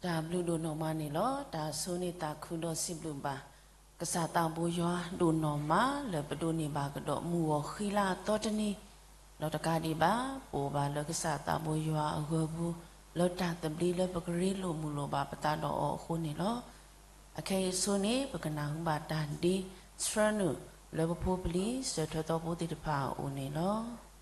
တၢ်ဘျုးဒိၣ်နီၢ်မးန့ၣ်လီၤ. တၢ်ဆိၣ်ဂ့ၤသးခုဒီးစံးဘျုးဘၣ် ကစၢ်သးဘိယွၤဒိၣ်နီၢ်မး လၢပဒိးန့ၢ်ဘၣ်ကဒီးမုၢ်ဂီၤဃံလၤအသီတနံၤ, ဒီးတကးဒံးဘၣ် ပအိၣ်ဘၣ်လၢကစၢ်သးဘိယွၤအဂၢၤပူၤ လၢတၢ်သဘျ့လၢပကရ့လိာ်မုာ်လိာ်ဘၣ်ပသးဒီးအီၤအဃိန့ၣ်လီၤ. အခဲအံၤအဆိန့ၣ် ပကနၢ်ဟူဘၣ်တၢ်ဒ့ဆှၢနုာ်လၢပဖိပလံၤ စၢၤထွဲသီဖိသ့ၣ်တဖၣ်အအိၣ်န့ၣ်လီၤ.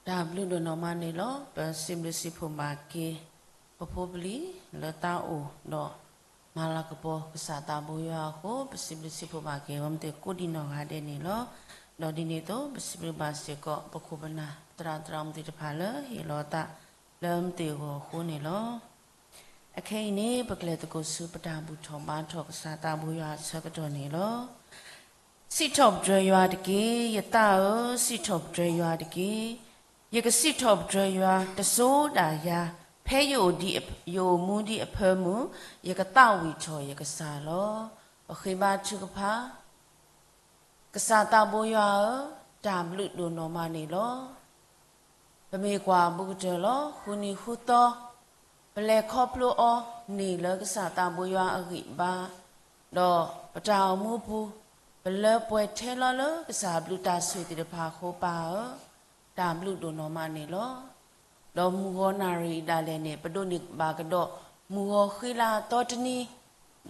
တၢ်ဘျုးဒိၣ်နီၢ်မးန့ၣ်လီၤ. ပစံးဘျုးစံးဖှိၣ်ဘၣ်က့ၤ ပဖိပလံၤလၢတၢ်အိၣ်ဒီးမၤလၤကပီၤကစၢ်သးဘိယွၤအဃိ ပစံးဘျုးစံးဖှိၣ်ဘၣ်က့ၤဝဲမ့ၢ်တ့ၢ်ကိးဒံးနီၢ်ဂၤဒဲးန့ၣ်လီၤ. ဒီးဒ်န့ၣ်အသိး ပစံးဘျုးဘၣ်စ့ၢ်ကီး ပခိၣ်ပနၢ်သရၣ်သရၣ်မုၣ်သ့ၣ်တဖၣ်လၢဟ့ၣ်လီၤသးလၢမ့ၢ်တ့ၢ်အဂီၢ်အဃိန့ၣ်လီၤ. အခဲအံၤန့ၣ် ပကလဲၤသကိးဆူပတၢ်ဘူၣ်ထီၣ်ဘါထီၣ်ကစၢ်သးဘိယွၤအဆၢကတီၢ်န့ၣ်လီၤ. စံးထီၣ်ပတြၢၤယွၤတက့ၢ်, ယသးဧၢ, စံးထီၣ်ပတြၢၤယွၤတက့ၢ်. ယကစံးထီၣ်ပတြၢၤယွၤ တစိၤဒၣ်ယၤ, ဖဲယအိၣ်ဒံး, ယအိၣ်မူဒံးအဖၢမုၢ်, ယကသးဝံၣ်ထီၣ်ယကစၢ်လီၤ. ပဃ့ဘါထုကဖၣ်. ကစၢ်သးဘိယွၤဧၢ, တၢ်ဘျုးဒိၣ်နီၢ်မးန့ၣ်လီၤ. ပမ့ၢ်ကွၢ်ဘူးကတၢၢ်လီၤ ဃုနံၤဃုသီ ပလဲၤခီဖျိအီၤန့ၣ်လၢကစၢ်သးဘိယွၤအဂံၢ်ဘါ, ဒီးပတၢ်အိၣ်မူပူၤ ပလၢပှဲၤထဲလီၤလၢကစၢ်ဘျုးတၢ်ဆိၣ်ဂ့ၤသ့ၣ်တဖၣ်အဃိပၢ်ဧၢ, တၢ်ဘျုးဒိၣ်နီၢ်မးန့ၣ်လီၤ. ဒီးမုၢ်ဂီၤနၣ်ရံၣ်အံၤဒၣ်လဲာ်န့ၣ် ပဒိးန့ၢ်ဘၣ်ကဒီး မုၢ်ဂီၤဃံလၤအသီတနံ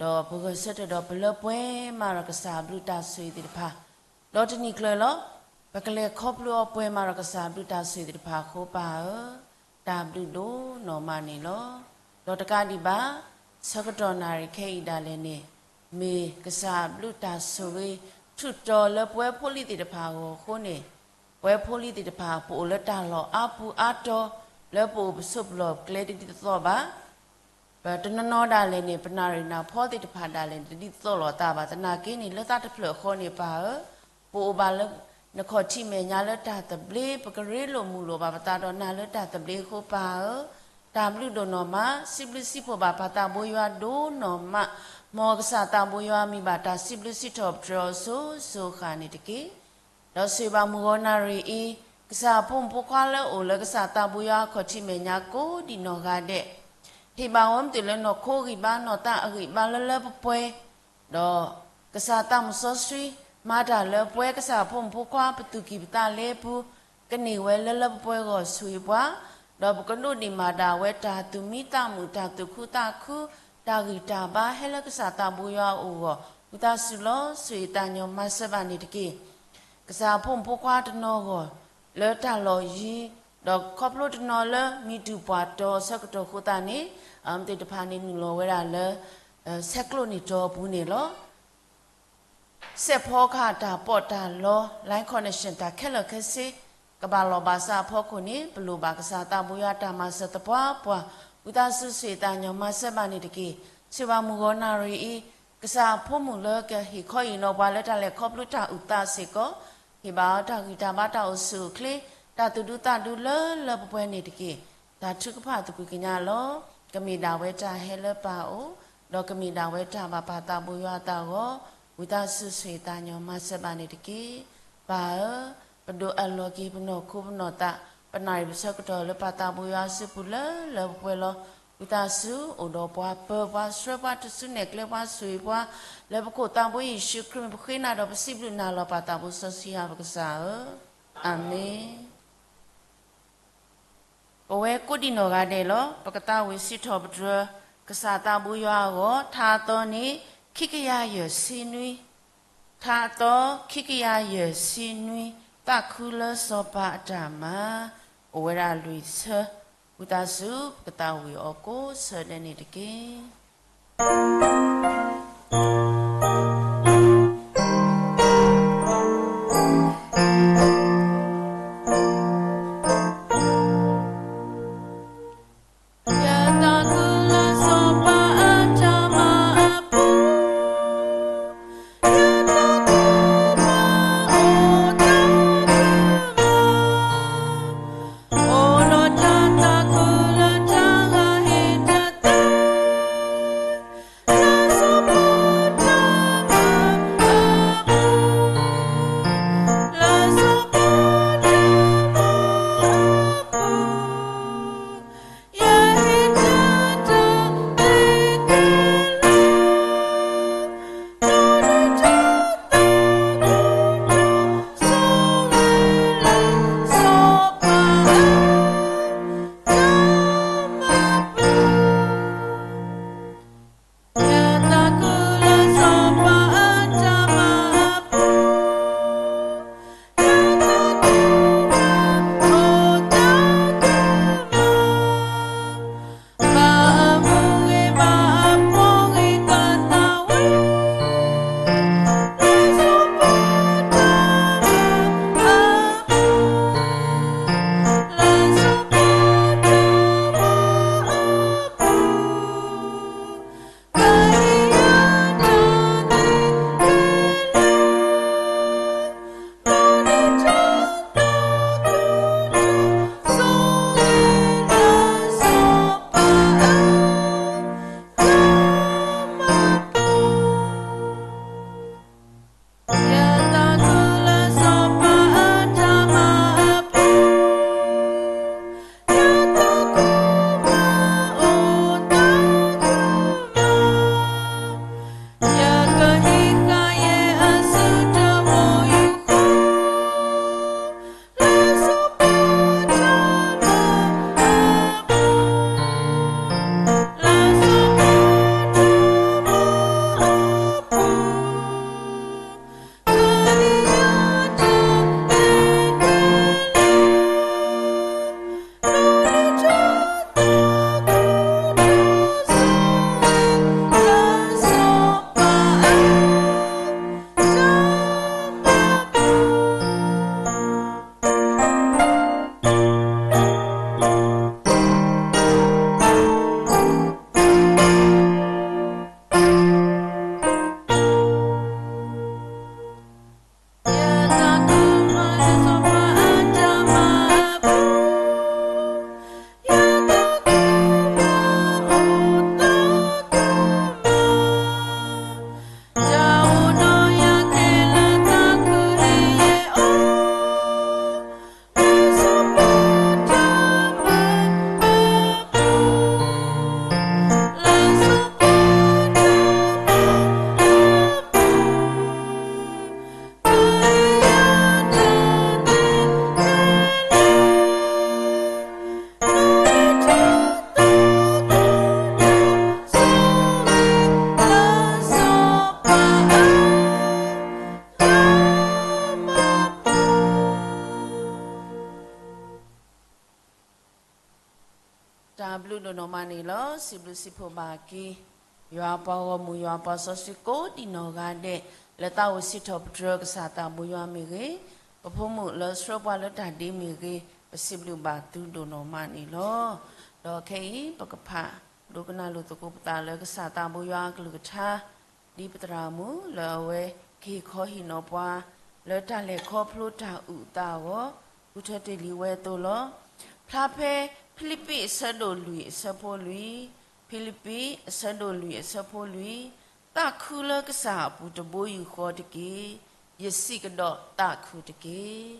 ၤ, ဒီးပဂဲၤဆၢထၢၣ်ဒီးပလၢပှဲၤမးဒီးကစၢ်ဘျုးတၢ်ဆိၣ်ဂ့ၤသ့ၣ်တဖၣ်, ဒီးတနံၤကျၢၤလီၤ ပကလဲၤခီဖျိအီၤပှဲၤမးဒီးကစၢ်ဘျုးတၢ်ဆိၣ်ဂ့ၤသ့ၣ်တဖၣ်အဃိပၢ်ဧၢ, တၢ်ဘျုးဒိၣ်နီၢ်မးန့ၣ်လီၤ. ဒီးတကးဒံးဘၣ် ဆၢကတီၢ်နၣ်ရံၣ်ခဲအံၤဒၣ်လဲာ်န့ၣ် မ့ၢ်ကစၢ်ဘျုးတၢ်ဆိၣ်ဂ့ၤ ထူးတီၤလၢပဝဲဖိလံၤသ့ၣ်တဖၣ်အဂီၢ်အဃိန့ၣ်, ပဝဲဖိလံၤသ့ၣ်တဖၣ် ပအိၣ်လၢတၢ်လီၢ်အါပူၤအါတီၤ လၢပအိၣ်ပဆိးပလီၢ်ပကျဲတဒ်သိးသိးဘၣ်. ပတနီၤနီၤဒၣ်လဲာ်န့ၣ် ပနၣ်ရံၣ်နၣ်ဖီသ့ၣ်တဖၣ်ဒၣ်လဲာ်န့ၣ် တဒ်သိးလိာ်အသးဘၣ်. သနာ်က့န့ၣ် လၢတၢ်တဖျၢၣ်ဃီန့ၣ်ပၢ်ဧၢ, ပအိၣ်ဘၣ်လၢနခီၣ်ထံးမဲာ်ညါလၢတၢ်သဘျ့, ပကရ့လိာ်မုာ်လိာ်ဘၣ်ပသးဒီးနၤလၢတၢ်သဘျ့အဃိပၢ်ဧၢ, တၢ်ဘျုးဒိၣ်နီၢ်မး, စံးဘျုးစံးဖှိၣ်ဘၣ်ပၢ်သးဘိယွၤဒိၣ်နီၢ်မး, မ်ကစၢ်သးဘိယွၤမံၤဘၣ်တၢ်စံးဘျုးစံးထီၣ်ပတြၢၤအီၤစိၤစိၤဃၣ်န့ၣ်တက့ၢ်. ဒီးဆိၣ်ဂ့ၤဘၣ်မုၢ်ဂီၤနၣ်ရံၣ်အံၤ ကစၢ်အဖိမုၣ်ဖိခွါလၢအအိၣ်လၢကစၢ်သးဘိယွၤအခီၣ်ထံးမဲာ်ညါကိးဒံးနီၢ်ဂၤဒဲး, ဟ့ၣ်ဘၣ်ဝဲမ့ၢ်တ့ၢ်လၢနီၢ်ခိဂံၢ်ဘါနီၢ်သးအဂံၢ်ဘါလၢလၢပှဲၤပှဲၤ, ဒီးကစၢ်သးမုၣ်စီဆှံ မၤတၢ်လၢပဝဲကစၢ်အဖိမုၣ်ဖိခွါပသူၣ်ကံၢ်ပသးလဲအပူၤ ကန့ၢ်ဝဲလၢလၢပှဲၤပှဲၤအဂီၢ်ဆိၣ်ဂ့ၤပှၤ, ဒီးပကဒိးန့ၢ်ဘၣ်ဒၣ်ဝဲတၢ်သူၣ်မံသးမုာ် တၢ်သူၣ်ခုသးခု တၢ်ဂံၢ်တၢ်ဘါဟဲလၢကစၢ်သးဘိယွၤအအိၣ်အဂီၢ် ဝံသးစူၤလီၤဆိၣ်ဂ့ၤသးညီမၤစၢၤဘၣ်န့ၣ်တက့ၢ်. ကစၢ်အဖိမုၣ်ဖိခွါတနီၤအဂီၢ် လၢတၢ်လီၢ်ယံၤ, ဒီးခီဖျိတနီၤလၢမံၤတူၢ်ပှၢ်တီၤအဆၢကတီၢ်အဃိသတးန့ၣ် အဝဲသ့ၣ်တဖၣ်န့ၣ်နုာ်လီၤဝဲဒၣ်လၢ ဆဲးကျိးန့ၢ်တီၤအပူၤန့ၣ်လီၤ. စဲးဖီကဟၣ်တၢ်ပီးတၢ်လီ line connection တၢ်ခဲလၢာ်ခဲဆ့ ကဘၣ်လီၢ်ဘၣ်စးအဖီခိၣ်န့ၣ် ပလိၣ်ဘၣ်ကစၢ်သးဘိယွၤတၢ်မၤစၢၤသပှၢ်ပှၢ် ဝံသးစူၤဆိၣ်ဂ့ၤသးညီမၤစၢၤဘၣ်န့ၣ်တက့ၢ်. ဆိၣ်ဂ့ၤဘၣ်မုၢ်ဂီၤနၣ်ရံၣ်အံၤ ကစၢ်အဖိမုၣ်လၢကဟ့ၣ်ခီဟ့ၣ်နီၤပှၤလၢတၢ်လဲၤခီဖျိတၢ်အုၣ်သးစ့ၢ်ကီး, ဟ့ၣ်ဘၣ်အီၤတၢ်ဂံၢ်တၢ်ဘါတၢ်အိၣ်ဆူၣ်အိၣ်ချ့, တၢ်သူၣ်ဒူသးဒူလၢလၢပှဲၤပှဲၤန့ၣ်တက့ၢ်. တၢ်ထုကဖၣ်သကွံာ်ကညးလီၤ. ကမ့ၢ်ဒၣ်ဝဲတၢ်ဟဲလၢပၢ်အအိၣ်, ဒီးကမ့ၢ်ဒၣ်ဝဲတၢ်ဘၣ်ပၢ်သးဘိယွၤအသးအဂီၢ်, ဝံသးစူၤဆိၣ်ဂ့ၤသးညီမၤစၢၤဘၣ်န့ၣ်တက့ၢ်. ပၢ်ဧၢ, ပဒိးအၢၣ်လီၤက့ၤပနီၢ်ခိပနီၢ်သး, ပနၣ်ရံၣ်ပဆၢကတီၢ်လၢပၢ်သးဘိယွၤအစုပူၤလၢလၢပှဲၤပှဲၤလီၤ. ဝံသးစူၤအိၣ်ဒီးပှၤ ပၢၤပှၤ ဆှၢပှၤ တစုနဲၣ်ကျဲပှၤ ဆိၣ်ဂ့ၤပှၤ, လၢပခိၣ်သးဘိယ့ၣ်ၡူးခရံာ်မံၤပဃ့နၤဒီးပစံးဘျုးနၤလီၤ ပၢ်သးဘိစီဆှံယွၤပကစၢ်ဧၢ, အၤမ့ၣ်. ပဝဲကိးဒံးနီၢ်ဂၤဒဲးလီၤ. ပကသးဝံၣ်စံးထီၣ်ပတြၢၤ ကစၢ်သးဘိယွၤအဂီၢ်, ထါအသီန့ၣ် ခံကယၤယဲၢ်ဆံနွံ, ထါအသီ ခံကယၤယဲၢ်ဆံနွံ, သးခုလၢစီၤပၤအတၢ်မၤ, အိၣ်ဝဲဒၣ်လွံၢ်ဆၢ, ဝံသးစူၤ ပကသးဝံၣ်အီၤကိးဆၢဒဲးန့ၣ်တက့ၢ်. သုဒိၣ်နီၢ်မးန့ၣ်လီၤ. စံးဘျုးစံးဖှိၣ်ဘၣ်က့ၤ ယွၤပှၤဂီၢ်မုၢ် ယွၤပှၤစီဆှံကိးဒံးနီၢ်ဂၤဒဲး လၢသးအိၣ်စံးထီၣ်ပတြၢၤကစၢ်သးဘိယွၤမ့ၢ်ဂ့ၤ, ပဖိမုၣ်လၢဆှၢပှၤလၢတၢ်ဒ့မ့ၢ်ဂ့ၤ, ပစံးဘျုးဘၣ်သုဒိၣ်နီၢ်မးန့ၣ်လီၤ. ဒီးခဲအံၤ ပကဖးဒိကနၣ်လိာ်သကိးပသးလၢကစၢ်သးဘိယွၤအကလုၢ်ကထါ ဒ်ပသရၣ်မုၣ်လၢအဝဲကဟ့ၣ်ခီဟ့ၣ်နီၤပှၤ လၢတၢ်လဲၤခီဖျိတၢ်အုၣ်အသးအဂီၢ် ဃုထၢတ့ၢ်လံဝဲအသိးလီၤ. ဖျါဖဲဖံလံးပံးအဆၢဒိၣ်လွံၢ်အဆၢဖိလွံၢ်, ဖံလံးပံးအဆၢဒိၣ်လွံၢ်အဆၢဖိလွံၢ်, သးခုလၢကစၢ်အပူၤတဘိယူၢ်ဃီတက့ၢ်. ယစံးကဒီးသးခုတက့ၢ်.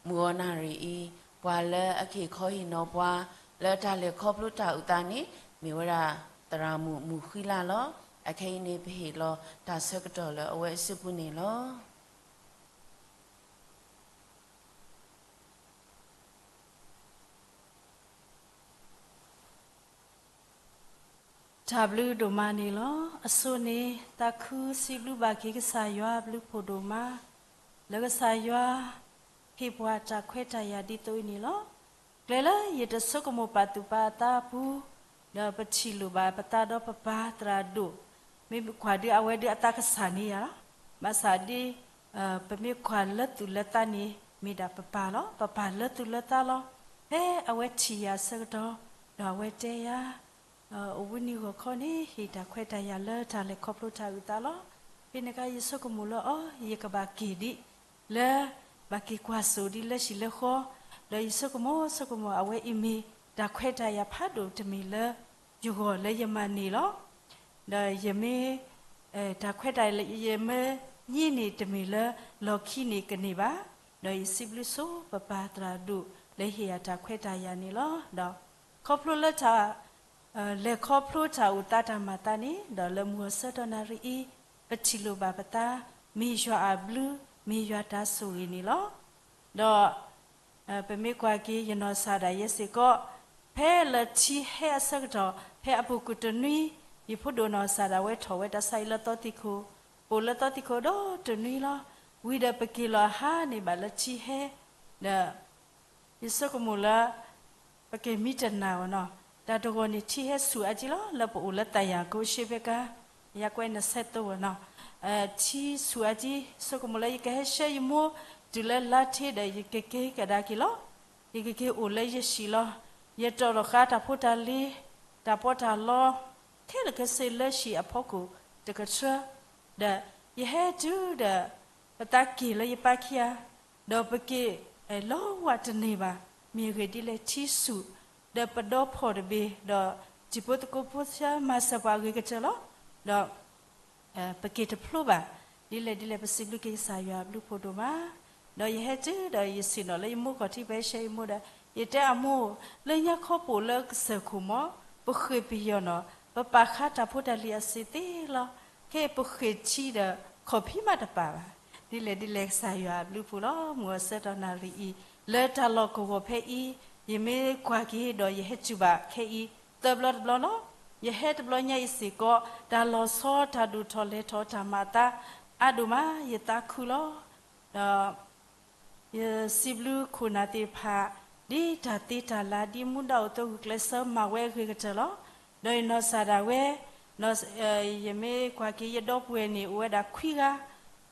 မုၢ်ဂီၤနၣ်ရံၣ်အံၤ ပှၤလၢအကဟ့ၣ်ခီဟ့ၣ်နီၤပှၤ လၢတၢ်လဲၤခီဖျိတၢ်အုၣ်သးန့ၣ် မ့ၢ်ဝဲဒၣ်သရၣ်မုၣ်မုၢ်ဃံလၤလီၤ. အခဲအံၤန့ၣ် ပဟ့ၣ်လီၤတၢ်ဆၢကတီၢ်လၢအဝဲအစုပူၤန့ၣ်လီၤ. တၢ်ဘျုးဒိၣ်မးန့ၣ်လီၤ. အဆိန့ၣ် သးခုစံးဘျုးဘၣ်က့ၤကစၢ်ယွၤအဘျုးဖှိၣ်ဒိၣ်မး, လၢကစၢ်ယွၤ ဟ့ၣ်ပှၤတၢ်ခွဲးတၢ်ယာ်ဒ်သိးအံၤန့ၣ်လီၤ. ကျဲလၢယတဆိကမိၣ်ပာ်သူၣ်ပာ်သးအပူၤ, ဒီးပထံၣ်လိာ်ဘၣ်ပသးဒီးပပၢ်သရၣ်ဒိၣ်, မ့ၢ်ကွၢ်ဒုးအဝဲဒုးအသးကစၢ်န့ၢ်ယၤလီၤ. ဘၣ်ဆၣ်ဒ် ပမ့ၢ်ကွၢ်လၢသူၣ်လၢသးန့ၣ် မ့ၢ်ဒၣ်ပပၢ်လီၤ. ပပၢ်လၢသူၣ်လၢသးလီၤ. ဖဲအဝဲထံၣ်ယၤအဆၢကတီၢ်, ဒီးအဝဲတဲယၤ အိၣ်ဘှံးနံၤဂီၤခီန့ၣ် ဟ့ၣ်တၢ်ခွဲးတၢ်ယာ်လၢတၢ်လဲၤခီဖျိတၢ်အုၣ်သးလီၤ. ဖဲန့ၣ်အခါ ယဆိကမိၣ်လၢအီၤ ယကဘၣ်က့ၤဒ် လၢ ဘၣ်က့ၤကွၢ်စိၣ်ဒ်လၢဟံၣ်လၢဃီ, ဒီးယဆိကမိၣ် ဆိကမိၣ်အဝဲအံၤမ့ၢ် တၢ်ခွဲးတၢ်ယာ်ဖးဒိၣ်တမံၤလၢ ယဂီၢ်လၢယမၤန့ၢ်လီၤ. ဒီးယမ့ၢ် တၢ်ခွဲးတၢ်ယာ် ယမ့ၢ်န့ၢ်တမ့ၢ်လၢ လီၢ်ခံန့ၣ်ကန့ၢ်ဘၣ်. ဒီးယစံးဘျုးဆိပပၢ်သရၣ်ဒိၣ်လၢဟ့ၣ်ယၤတၢ်ခွဲးတၢ်ယာ်န့ၣ်လီၤ. ဒီးခီဖျိလၢတၢ် လဲၤခီဖျိတၢ်အိၣ်သးတၢ်မၤသးန့ၣ် ဒီးလၢမုၢ်ဂီၤဆၢကတီၢ်နၣ်ရံၣ်အံၤ ပထံၣ်လိာ်ဘၣ်ပသး မ့ၢ်ယွၤအဘျုး မ့ၢ်ယွၤတၢ်ဆိၣ်ဂ့ၤန့ၣ်လီၤ. ဒီး ပမ့ၢ်ကွၢ်က့ၤ ယနီၢ်ကစၢ်ဒၣ်ယဲစ့ၢ်ကီး ဖဲလၢထံဟဲအဆၢကတီၢ် ဖဲအပူၤကွံာ်တနွံ ယဖိဒိၣ်နီၢ်ကစၢ်ဒၣ်ဝဲထီၣ်ဝဲတၢ်ဆါဟံၣ်လၢသီသံၣ်ခိၣ်, ပအိၣ်လၢသီသံၣ်ခိၣ်ဒီတနွံလီၤ. ဝံၤဒီးပက့ၤလီၤဟးန့ၢ်ဘၣ်လၢထံဟဲ ဒီး ယဆိကမိၣ်လၢ ပကမံတနၢ်အီၤနီၤ, တၢ်တဂီၤန့ၣ် ထံဟဲဆူၣ်အါကံလီၤ လၢပအိၣ်လၢတၢ်ယၤကိးရှ့ဖဲကါ, ယကွဲးနဆဲးသိးအီၤနီၤ, ထံဆူၣ်အါကံ, ဆိကမိၣ်လၢယကဟဲဆှၢယမိၢ် တုၤလၢလါထ့ဒီး ယကက့ၤကဒါက့ၤလီၤ. ယကက့ၤအိၣ်လၢယဟံၣ်လီၤ. ယတီၢ်လီၤဃာ်တၢ်ဖိတၢ်လံၤ, တၢ်ပီးတၢ်လီ ခဲလၢာ်ခဲဆ့လၢဟံၣ်အဖီခိၣ်တကထၢ, ဒီးယဟဲတုၤဒီး ပသးက့ၢ်လၢယပၢ်ခံဂၤ ဒီးပက့ၤလီၤဝးတန့ၢ်ဘၣ်, မ့ၢ်အဂ့ၢ်ဒ်လဲၣ် ထံဆူၣ်, ဒီးပဒီဖီၣ်တဘ့ၣ်, ဒီးတံၤဖိသကိးဖိဆၢမၤစၢၤပှၤအဂ့ၤကတၢၢ်လီၤ. ဒီး ပက့ၤတဖျိဘၣ်, ဒ်လဲၣ်ဒ်လဲၣ် ပစံးဘျုးက့ၤကစၢ်ယွၤအဘျုးဖှိၣ်ဒိၣ်မး, ဒီးယဟဲတုၤဒီးယဆ့ၣ်နီၤလၢယမိၢ်ခီၣ်ထံး ပဟဲဆှၢယမိၢ်ဒီး ယတဲအမိၢ်, လၢညါခီပအိၣ်လၢကစၢၢ်ခိၣ်မး ပဃ့ၢ်ပယီၤနီၤ, ပပာ်ဃာ်တၢ်ဖိတၢ်လံၤအစ့သ့လီၤ. ခဲအံၤပဃ့ၢ်ထံဒီး ခီၣ်ဖံးမးတပာ်ဘၣ်, ဒ်လဲၣ်ဒ်လဲၣ်ကစၢ်ယွၤအဘျုးဖှိၣ်လီၤ. မုၢ်အဆၢကတီၢ်နၣ်ရံၣ်အံၤ လၢတၢ်လီၢ်ကဝီၤဖဲအံၤ ယမ့ၢ်ကွၢ်က့ၤဒီးယဟဲစူၤဘၣ်ခဲအံၤ သၢဘျီတဘျီလီၤ. ယဟဲတဘျီညါအံၤစ့ၢ်ကီး တၢ်လီၤဆီတၢ်ဒိၣ်ထီၣ်လဲၤထီၣ်တၢ်မၤအသး အါဒိၣ်မး ယသးခုလီၤ. ဒီး ယစံးဘျုးခိၣ်နၢ်သ့ၣ်တဖၣ် ဒ်တၢ်သ့တၢ်လၤ ဒ်မူဒါအိၣ်အသိး ဂုာ်ကျဲးစၢးမၤဝဲအဂ့ၤကတၢၢ်လီၤ. ဒီးယနီၢ်ကစၢ်ဒၣ်ဝဲ ယမ့ၢ်ကွၢ်က့ၤယဒီပုၢ်ဝဲၢ်န့ၣ် အိၣ်ဝဲဒၣ်ခွံဂၤ,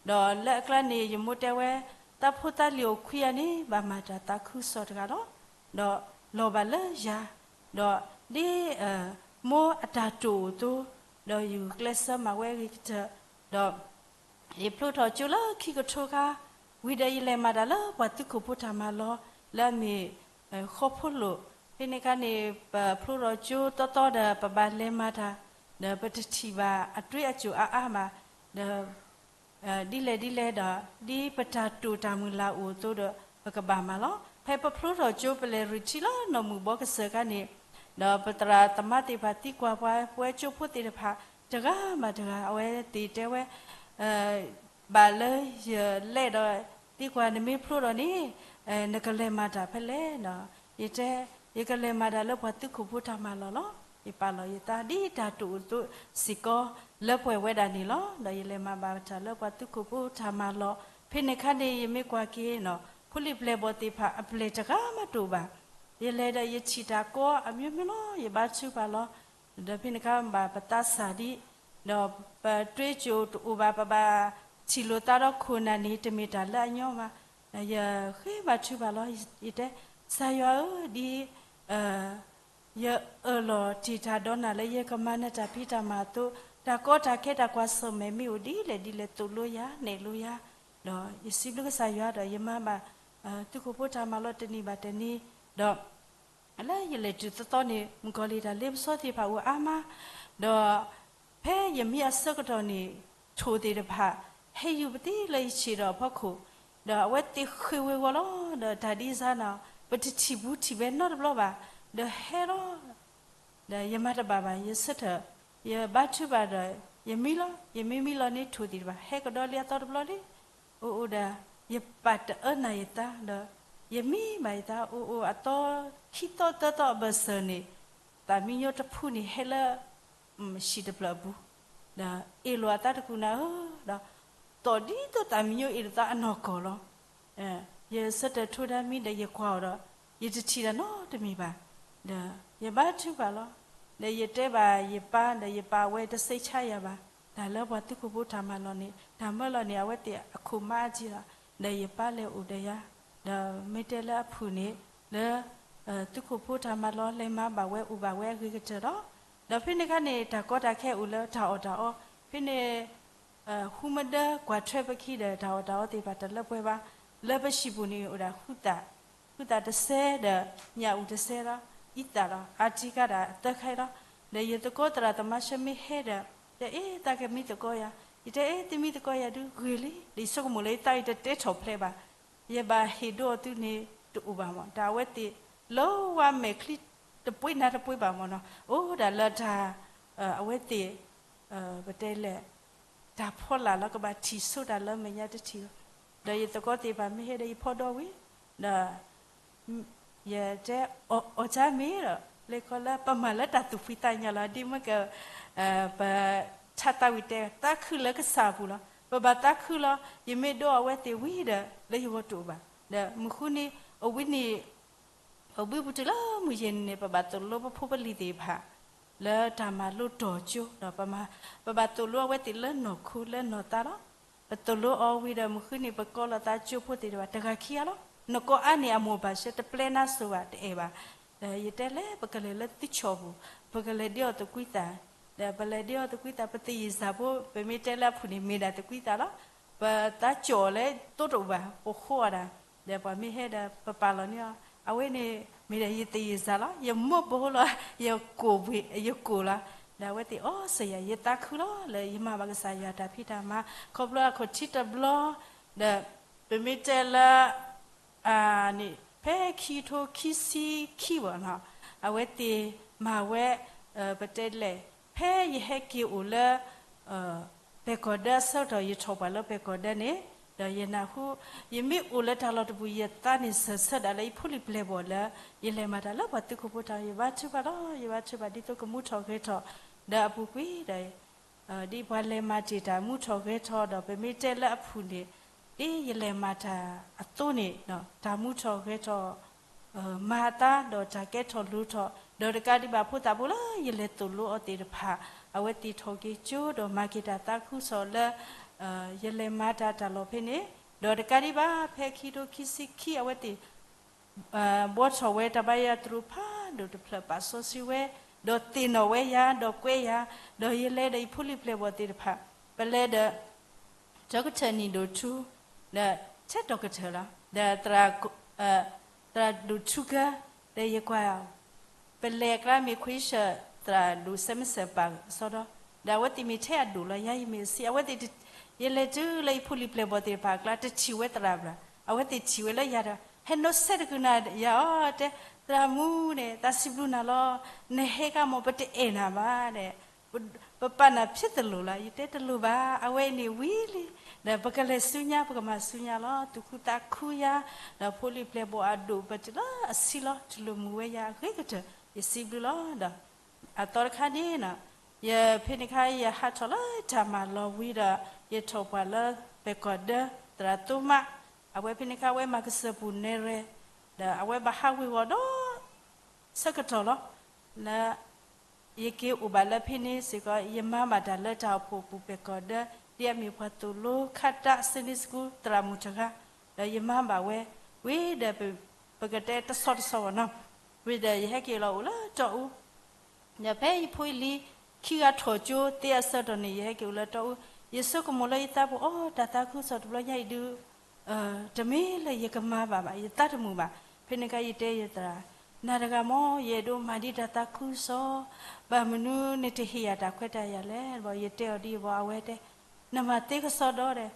ဒီးလၢအကျါန့ၣ် ယမိၢ်တဲဝဲ သးဖိသးလံၤအိၣ်ခွံဂၤန့ၣ် ဘၣ်မၤတၢ်သးခုကစီၣ်တဂၤလီၤ. ဒီးလီၤဘၣ်လၢယၤ, ဒီးဒ် မိၢ်အတၢ်တိာ်အိၣ်အသိး, ဒီးယဂုာ်ကျဲးစၢးမၤဝဲအဂ့ၤကတၢၢ်, ဒီး ယဖျိထီၣ်ကၠိလၢခံကထိခါ, ဝံၤဒီးယလဲၤမၤတၢ်လၢပှၤသုးခိၣ်ဖိတၢ်မၤလီၢ် လၢအမ့ၢ် ဃီဖိလိာ်, ဖဲန့ၣ်အခါန့ၣ် ပဖျိထီၣ်ကၠိတီတီဒီး ပဘၣ်လဲၤမၤတၢ်, ဒီးပတထံၣ်ဘၣ်အတွ့အကိၣ်အါအါဘၣ်, ဒီး ဒ်လဲၣ်ဒ်လဲၣ်ဒီး ဒ်ပတၢ်တိာ်တၢ်မုၢ်လၢ်အိၣ်အသိးဒီး ပကဘၣ်မၤလီၤ. ဖဲပဖျိထီၣ်ကၠိ ပလဲၤရံၣ်ထံလၢနီၢ်မုၢ်ဘီကစၢၢ်အခါန့ၣ်, ဒီးပသရၣ်သမါသ့ၣ်တဖၣ်သံကွၢ်ပှၤ ပဝဲကၠိဖိသ့ၣ်တဖၣ် တဂၤဘၣ်တဂၤ အဝဲသ့ၣ်တဲဝဲ ဘၣ်လၢယလဲၣ်ဒီး သံကွၢ်နမ့ၢ်ဖျိထီၣ်န့ၣ် နကလဲၤမၤတၢ်ဖဲလဲၣ်နီၤ. ယတဲ ယကလဲၤမၤတၢ်လၢပှၤသုးခိၣ်ဖိတၢ်မၤလီၢ်လီၤ. ယပာ်လီၤယသးဒ်တၢ်တိာ်အသိးစ့ၢ်ကီး လၢပှဲၤဝဲဒၣ်န့ၣ်လီၤ. ဒီးယလဲၤမၤဘၣ်တၢ်လၢပှၤသုးခိၣ်ဖိတၢ်မၤလီၢ်, ဖဲန့ၣ်အခါန့ၣ် ယမ့ၢ်ကွၢ်က့ၤနီၤ ဖိလံၤပျဲၢ်ဘီၣ်သ့ၣ်တဖၣ် အပျဲၢ်တဂၤမးတအိၣ်ဘၣ်. ယလဲၤဒီးယထံၣ်တၢ်ကီအမျိုးမျိုးလီၤ, ယဘါထုကဖၣ်လီၤ. ဒီးဖဲန့ၣ်အခါဘၣ်ပသးစၢ်ဒ်, ဒီးပတွ့ကၠိတအိၣ်ဘၣ်, ပဘၣ်ထံၣ်လိာ်သးဒီးခိၣ်နၢ်န့ၣ် တမ့ၢ်တၢ်လၢအညီဘၣ်. ဒီးယဃ့ဘါထုကဖၣ်လီၤ, ယတဲ, ကစၢ်ယွၤဧၢ, ဒ် ယအၢၣ်လီၤတ့ၢ်တၢ်ဒီးနၤလၢယကမၤနၢၤတၢ်ဖံးတၢ်မၤအသိး, တၢ်ကီတၢ်ခဲတၢ်ကွၢ်ဆၢၣ်မဲာ်မ့ၢ်အိၣ်ဒ်လဲၣ်ဒ်လဲၣ်သိၣ်လိယၤ, နဲၣ်လိယၤ, ဒီးယစံးဘျုးကစၢ်ယွၤဒီးယမၤဘၣ် သုးခိၣ်ဖိတၢ်မၤလီၤတနံၤဘၣ်တနံၤ, ဒီး လၢယလဲၤတုၤသီသီန့ၣ် မုၣ်ကီၤလံၢ်တၢ်လ့ပစီသ့ၣ်တဖၣ်အိၣ်အါမး, ဒီးဖဲယမံအဆၢကတီၢ်န့ၣ် ထိၣ်သ့ၣ်တဖၣ် ဟဲယူၤပသ့လၢယဆံးဒီးအဖီခိၣ်, ဒီးအဝဲသ့ၣ်ဃ့ၢ်ဝ့ၤဝီၤလီၤ, ဒီးတၢ်ဒ်စါန့ၣ် ပတထံၣ်ဘူးထံၣ်ဘဲနီတဘျီဘၣ်, ဒီးဟဲလီၤ ဒီးယမၤတဘၣ်ဘၣ်, ယဆၢထၢၣ် ယဘါထုကဖၣ်ဒီး ယမံလီၤ, ယမ့ၢ်မံလီၤန့ၣ် ထိၣ်သ့ၣ်တဖၣ် ဟဲကဒီးလံအသီတဘျီလံ, အိၣ်အိၣ်ဒီး ယပာ်တအၢနၢ်ယသးဒီး ယမံဘၣ်ယသး အိၣ်အိၣ်အသီ ခံသီသၢသီအဘၢၣ်စၢၤန့ၣ် သၣ်မံညီတဖုန့ၣ်ဟဲလၢ ဟံၣ်တဖျၢၣ်အပူၤ, ဒီးအ့ၣ်လိာ်အသးတကူၣ်နၤဧၢ, ဒီး သီၣ်ဒ်သိးသၣ်မံညီအ့ၣ်လိာ်သးအနီၢ်ကီၢ်လီၤ. ယဆၢထၢၣ်ထိးတၢ်မံဒီးယကွၢ်အီၤဒီး ယတထံၣ်တၢ်နီတမံၤဘၣ်, ဒီးယဘါထုကဖၣ်လီၤ. ဒီးယတဲဘၣ်ယပၢ်ဒီးယပၢ်ဝဲတစိတ်ဆန်းယၤဘၣ်, တၢ်လၢပှၤသုးခိၣ်ဖိတၢ်မၤလီၢ်န့ၣ် တၢ်မၢလီၤန့ၣ် အဝဲသ့ၣ်အခိၣ်မါအါကံလီၤ, ဒီးယပၢ်လဲၤအိၣ်ဒီးယၤ, ဒီးမ့ၢ်တဲလၢအဖုၣ်န့ၣ် လၢ သုးခိၣ်ဖိတၢ်မၤလီၢ်လဲၤမၤဘၣ်ဝဲအိၣ်ဘၣ်ဝဲအဂ့ၤကတၢၢ်လီၤ. ဒီးဖဲန့ၣ်အခါန့ၣ် တၢ်ကီတၢ်ခဲအိၣ်လၢတၢ်အီၣ်တၢ်အီ, ဖဲန့ၣ် ဃုမၢဒၢကွၢ်ထွဲပခံဒီးတၢ်အီၣ်တၢ်အီသ့ၣ်တဖၣ်တလၢပှဲၤဘၣ်, လၢပဟံၣ်ပူၤန့ၣ်အိၣ်ဒၣ် ဃုသၣ်တစဲဒီး ညၣ်အူတစဲလီၤ, အံသၣ်လီၤ, အါတံကါဒၣ်အသၢခါအံၤလီၤ. ဒီးယသကိးသရၣ်သမါဆၢမ့ၢ်ဟဲဒီး တဲအ့ၣ် သးကမံသကိးယၤ, ယတဲအ့ၣ် သုမံသကိးယၤဒုးဂ့ၤလံ, ဒီးယဆိကမိၣ်လၢယသးအံၤတတဲထီၣ်ဖျဲးဘၣ်, ယဘၣ်ဟ့ၣ်ဒိအီၤသုန့ၣ်တအိၣ်ဘၣ်မး, တၢ်အဝဲသ့ၣ် လၢဝါမဲာ်ချံတပှ့ၤနၤတပှ့ၤဘၣ်မးနီၤ, အိၣ်ဒၣ်လၢတၢ် အဝဲသ့ၣ် ပတဲလဲၣ် တၢ်ဖီလာ်လၢကဘၣ်ထံၣ်ဆိတၢ်လၢ မဲာ်ညါတထံၣ်လီၤ. ဒီးယသကိးသ့ၣ်တဖၣ်မ့ၢ်ဟဲဒီးယဖီဒီဝံၤ, ဒီး ယတဲ အီၣ်ကါမ့ၢ်ဒီး လၢခီလၢပမၤလၢတၢ်သူၣ်ဖှံသးညီလီၤ, ဒ်မ့ၢ်က ပထါသးဝံၣ်တဲ သးခုလၢကစၢ်အပူၤလီၤ. ပဘၣ်သးခုလီၤ. ယမ့ၢ်ဒိအဝဲသ့ၣ်ဝံၤဒီး လၢယဂီၢ်တအိၣ်ဘၣ်. ဒီးမုၢ်ဃုနံၤ အဝံၤန့ၣ် ပဘုပတုၤလၢမုၢ်ယဲၢ်နံၤန့ၣ် ပဘၣ်သိၣ်လိပဖိပလံၤသ့ၣ်တဖၣ် လၢတၢ်မၤလိတီၢ်ကၠိ, ဒီးပမၤ ပဘၣ်သိၣ်လိအဝဲသ့ၣ်လၢနီၢ်ခိလၢနီၢ်သးလီၤ. ပသိၣ်လိအီၤဝံၤဒီး မုၢ်ဃုနံၤ ပကိးလိာ်သးကၠိဖိသ့ၣ်တဖၣ် တဂၤခံဂၤလီၤ. နကိးအါန့ၢ်အမိၢ်ဘၣ်ဆၢ တပျဲနါစိၤဘၣ်တအဲၣ်ဘၣ်. ဒီးယတဲလဲၣ် ပကလဲၤလၢသုဆီၣ်ပူၤ, ပကလဲၤဒ့အီၣ်သကွံသး, ဒီးပလဲၤဒ့အီၣ်သကွံသး ပသယုၢ်စၢ်ဖိ ပမ့ၢ်တဲလၢအဖုၣ်န့ၣ် မ့ၢ်ဒၣ်သကွံသးလီၤ. ပသးကၠီၣ်လၢသိတအိၣ်ဘၣ် ပဃိအီၤဒၣ်, ဒီးပှၤမ့ၢ်ဟဲဒီး ပပာ်လီၤန့ၢ်အီၤ, အဝဲန့ၣ် မ့ၢ်ဒၣ်ယသယုၢ်စၢ်လီၤ. ယမိၢ်ဘိလီၤ, ယကိၣ်ဘှ့ၣ် ယကိၣ်လီၤ. ဒီးအဝဲသ့ၣ်အီစၢၤယၤ ယသးခုလီၤ လၢယမၤဘၣ်ကစၢ်ယွၤတၢ်ဖံးတၢ်မၤ, ခီဖျိအခိၣ်ထံးတဘျီ, ဒီး ပမ့ၢ်တဲလၢ န့ၣ် ဖဲခံကထိခံဆံခံဘၣ်နီၤ, အဝဲသ့ၣ်မၤဝဲ ပတဲလဲၣ် ဖဲယဟဲက့ၤအိၣ်လၢ ပဲာ်ကီၢ်ဒၢအဆၢကတီၢ် ယထီၣ်ပှၢ်လၢပဲာ်ကီၢ်ဒၢန့ၣ်, ဒီးယနၢ်ဟူ ယမ့ၢ်အိၣ်လၢတၢ်လီၢ်တပူၤ ယသးန့ၣ်စၢၢ်ဆၢဒၣ်လၢယဖိလံၤပျဲၢ်ဘီၣ်လၢ ယလဲၤမၤတၢ်လၢပှၤသုးခိၣ်ဖိတၢ် ယဘါထုကဖၣ်လီၤ. ယဘါထုကဖၣ်ဒ်သိးကမူထီၣ်ဂဲၤထီၣ် ဒီးအပူၤကွံာ်ဒီး ဒ်ပှၤလဲၤမၤတ့ၢ်တၢ်မူထီၣ်ဂဲၤထီၣ်ဒီး ပမ့ၢ်တဲလၢအဖုၣ်န့ၣ် ဒ်ယလဲၤမၤတၢ်အသိးန့ၣ် တၢ်မူထီၣ်ဂဲၤထီၣ် မၤအသးဒီးတၢ်ကဲထီၣ်လိၤထီၣ်, ဒီးတကးဒံးဘၣ်ဖိသၣ်ဖိလၢယလဲၤသိၣ်လိအီၤသ့ၣ်တဖၣ် အဝဲသ့ၣ်ထီၣ်က့ၤကၠိဒီးမၤက့ၤတၢ်သးခုကစီၣ်လၢ ယလဲၤမၤတၢ်တၢ်လီၢ်ဖဲန့ၣ်, ဒီးတကးဒံးဘၣ် ဖဲခံကထိခံဆံခံ အဝဲသ့ၣ် ဘှီထီၣ်ဝဲတၢ်ဘါယွၤတရူးဖးဒိၣ်တဖျၢၣ်ပာ်စီဆှံဝဲ, ဒီးသ့ၣ်နီၣ်ဝဲယၤ ဒီးကွဲယၤ, ဒီးယလဲၤဒီးယဖိလံၤပျဲၢ်ဘီၣ်သ့ၣ်တဖၣ်, ပလဲၤဒီး တၢကထၢၣ်နံၣ်ဒိၣ်ထူ, ဒီးထဲတၢကထၢၣ်လီၤ, ဒီး သရၣ်ဒိၣ်ထူကၢ, ဒီးယကွၢ် ပလဲၤအကျါမ့ၢ်ခွံဆၢၣ် သရၣ်ဒိၣ်စဲမ့ၢ်စၢၣ်ပာ်စီဒီး, ဒီးအဝဲသ့ၣ်မ့ၢ်ထဲအဒိၣ်လီၤ ယၤယမ့ၢ်အဆံး, အဝဲသ့ၣ် ယလဲၤတုၤလၢယဖိလံၤပျဲၢ်ဘီၣ်သ့ၣ်တဖၣ်အကျါ တထံၣ်ဝဲသရၣ်ဘၣ်, အဝဲသ့ၣ်ထံၣ်ဝဲလၢယၤဒီး ဟဲနီၣ်ဆဲးတကုၤနၤယၤအီၤ တဲ သရၣ်မူန့ၣ် သးစံးဘျုးနၤလီၤ, နဟဲခါမ့ၢ်ပတအဲၣ်နၤဘၣ်န့ၣ် ပပာ်နၤဖျဲးတလိၤလီၤ, ယတဲတလိၤဘၣ်, အဝဲအံၤန့ၣ်ဝံၤလံ, ဒီးပကလဲၤဆူညါ ပကမၤဆူညါလီၤ, သူၣ်ခုသးခုယၤ, ဒီးဖိလံၤပျဲၢ်ဘီၣ်အဒိၣ်ပတုၤလၢအဆံးလီၤ, တလိၣ်မုာ်ဝဲယၤအဂ့ၤကတၢၢ်, ယစံးဘျုးလီၤ, ဒီး အသီတခါန့ၣ်နီၤ, ယဖဲန့ၣ်ခါ ယဟးထီၣ်လၢတၢ်မၤလီၤဝံၤဒီး ယထီၣ်ပှၢ်လၢပဲာ်ကီၢ်ဒၢ သရၣ်သိမး, အဝဲဖဲန့ၣ်ခါ အဝဲမၤကစၢၢ်ပူၤနဲရဲ, ဒီးအဝဲဘၣ်ဟးဝ့ၤဝီၤဒီး ဆၢကတီၢ်လီၤ. လၢ ယက့ၤအိၣ်ဘၣ်လၢဖဲန့ၣ်စ့ၢ်ကီး ယမၤဘၣ်တၢ်လၢတၢ်အိၣ်ဖှိၣ်ပူၤပဲာ်ကီၢ်ဒီး ဒ်အမ့ၢ်ပှၤသိၣ်လိခါတၢ် Sunday School သရၣ်မုၣ်တဂၤ, ဒီးယမၤဘၣ်ဝဲ, ဝံၤဒီး ပကတဲတဆီတဆီဘၣ်နီၤ, ဝံၤဒီးယဟဲက့ၤလီၤအိၣ်လၢတီအူ ဒီးဖဲယဖိယလံၤ ခံဂၤထီၣ်ကၠိသ့အဆၢကတီၢ်န့ၣ် ယဟဲက့ၤအိၣ်လၢတီအူ, ယဆိကမိၣ်လၢယသးပူၤ အိ တၢ်သးခုကစီၣ်တဘျီညါအံၤဒုး တမ့ၢ်လၢယကမၤဘၣ်ဘၣ်, ယသးတမုာ်ဘၣ်. ဖဲန့ၣ်အခါယတဲယသရၣ်, နၤတဂၤမ့ၢ် ယအဲၣ်ဒိးမၤဒ်တၢ်သးခုကစီၣ်, ဘၣ်မနုၤနတဟ့ၣ်ယၤတၢ်ခွဲးတၢ်ယာ်လဲၣ်. ဒီးယတဲအီၤဒ်အံၤဘၣ် အဝဲတဲ, နမၤသ့ကစီဒီဒီး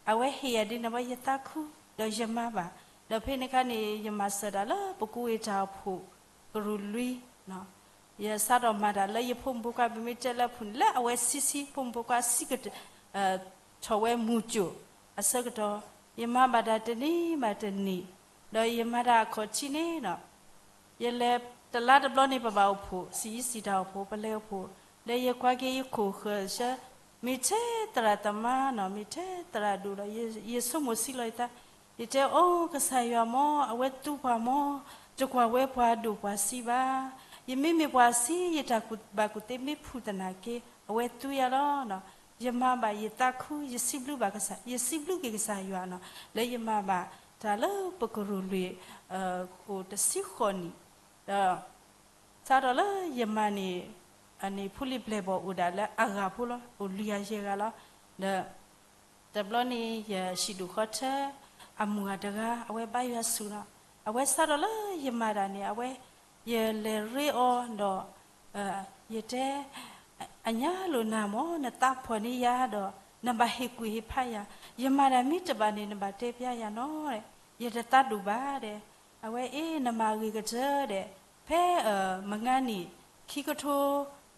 အဝဲဟ့ၣ်ယၤဒ်န့ၣ်ဘၣ် ယသးခု, ဒီးယမၤဘၣ်. ဒီးဖဲန့ၣ်အခါန့ၣ် ယမၤစၢၤတၢ်လၢပကူဝ့ၤတၢ်အိၣ်ဖှိၣ် ကရူၢ်လွံၢ် ယစးထီၣ်မၤတၢ်လၢယဖိမုၣ်ဖိခွါ ပမ့ၢ်တဲလၢအပူၤန့ၣ် လၢအဝဲဆံးဆံး ဖိမုၣ်ဖိခွါဆံးကတၢၢ် ထီၣ်ဝဲမုၢ်ကၠိၣ်အဆၢကတီၢ်, ယမၤဘၣ်တၢ်တနံၤဘၣ်တနံၤ, ဒီးယမၤတၢ်အခီၣ်ထံးန့ၣ်ဒီး ယလဲၤတလါတဘျီန့ၣ် ပဘၣ်အိၣ်ဖှိၣ် စံးယံစံးတၢ်အိၣ်ဖှိၣ် ပလဲၤအိၣ်ဖှိၣ်, ဒီးယကွၢ်က့ၤယခိၣ်ဃၢၤဆၢ မ့ၢ်ထဲသရၣ်သမါနီၤ မ့ၢ်ထဲသရၣ်ဒိၣ်ဒီး ယဆိကမိၣ်ဆံးလီၤယသး, ယတဲအီၤ ကစၢ်ယွၤမ့ၢ် အဝဲသူပှၤမ့ၢ် တကွၢ်ဝဲပှၤဒိၣ်ပှၤဆံးဘၣ်. ယမ့မ့ၢ်ပှၤဆံး ယတၢ်ကူၣ်ဘၣ်ကူၣ်သ့မ့ၢ်ဖုၣ်သနာ်က့ အဝဲသူယၤလီၤ. ယမၤဘၣ်ယသးခု ယစံးဘျုးဘၣ်ကစၢ် ယစံးဘျုးက့ၤကစၢ်ယွၤနီၤ လၢယမၤဘၣ်တၢ်လၢပကရူၢ်လွံၢ် အိၣ်တဆံဃိးနံၣ်, ဒီး စးထီၣ်လၢယမၤန့ၣ် အန့ၣ် ဖိလံၤပျဲၢ်ဘီၣ်အိၣ်ဒၣ်လၢအဂၤဖိလီၤ အိၣ်လွံၢ်ဂၤယဲၢ်ဂၤလီၤ. ဒီး တဘျီန့ၣ် ယဟံၣ်ဒိၣ်ဃီထၢ အမုၢ်ဂၤတဂၤ အဝဲဘါယွၤဆူၣ်လီၤ. အဝဲစးထီၣ်လၢယမၤတၢ်န့ၣ် အဝဲ ယလဲၤရ့အီၤဒီး ယတဲ အညါလိာ်နၤမ့ၢ် နသးဖှီၣ်န့ၢ်ယၤဒီး နဘၣ်ဟ့ၣ်ကူၣ်ဟ့ၣ်ဖးယၤ, ယမၤတၢ်မ့ၢ်တဘၣ်န့ၣ် နဘၣ်တဲဖျါယၤနီၤ, ယတသးဒိၣ်ဘၣ်ဒီး, အဝဲအ့ၣ် နမၤဂ့ၤကတၢၢ်ဒီး, ဖဲ မုၢ်ဂၤနံၣ် ခံကထိ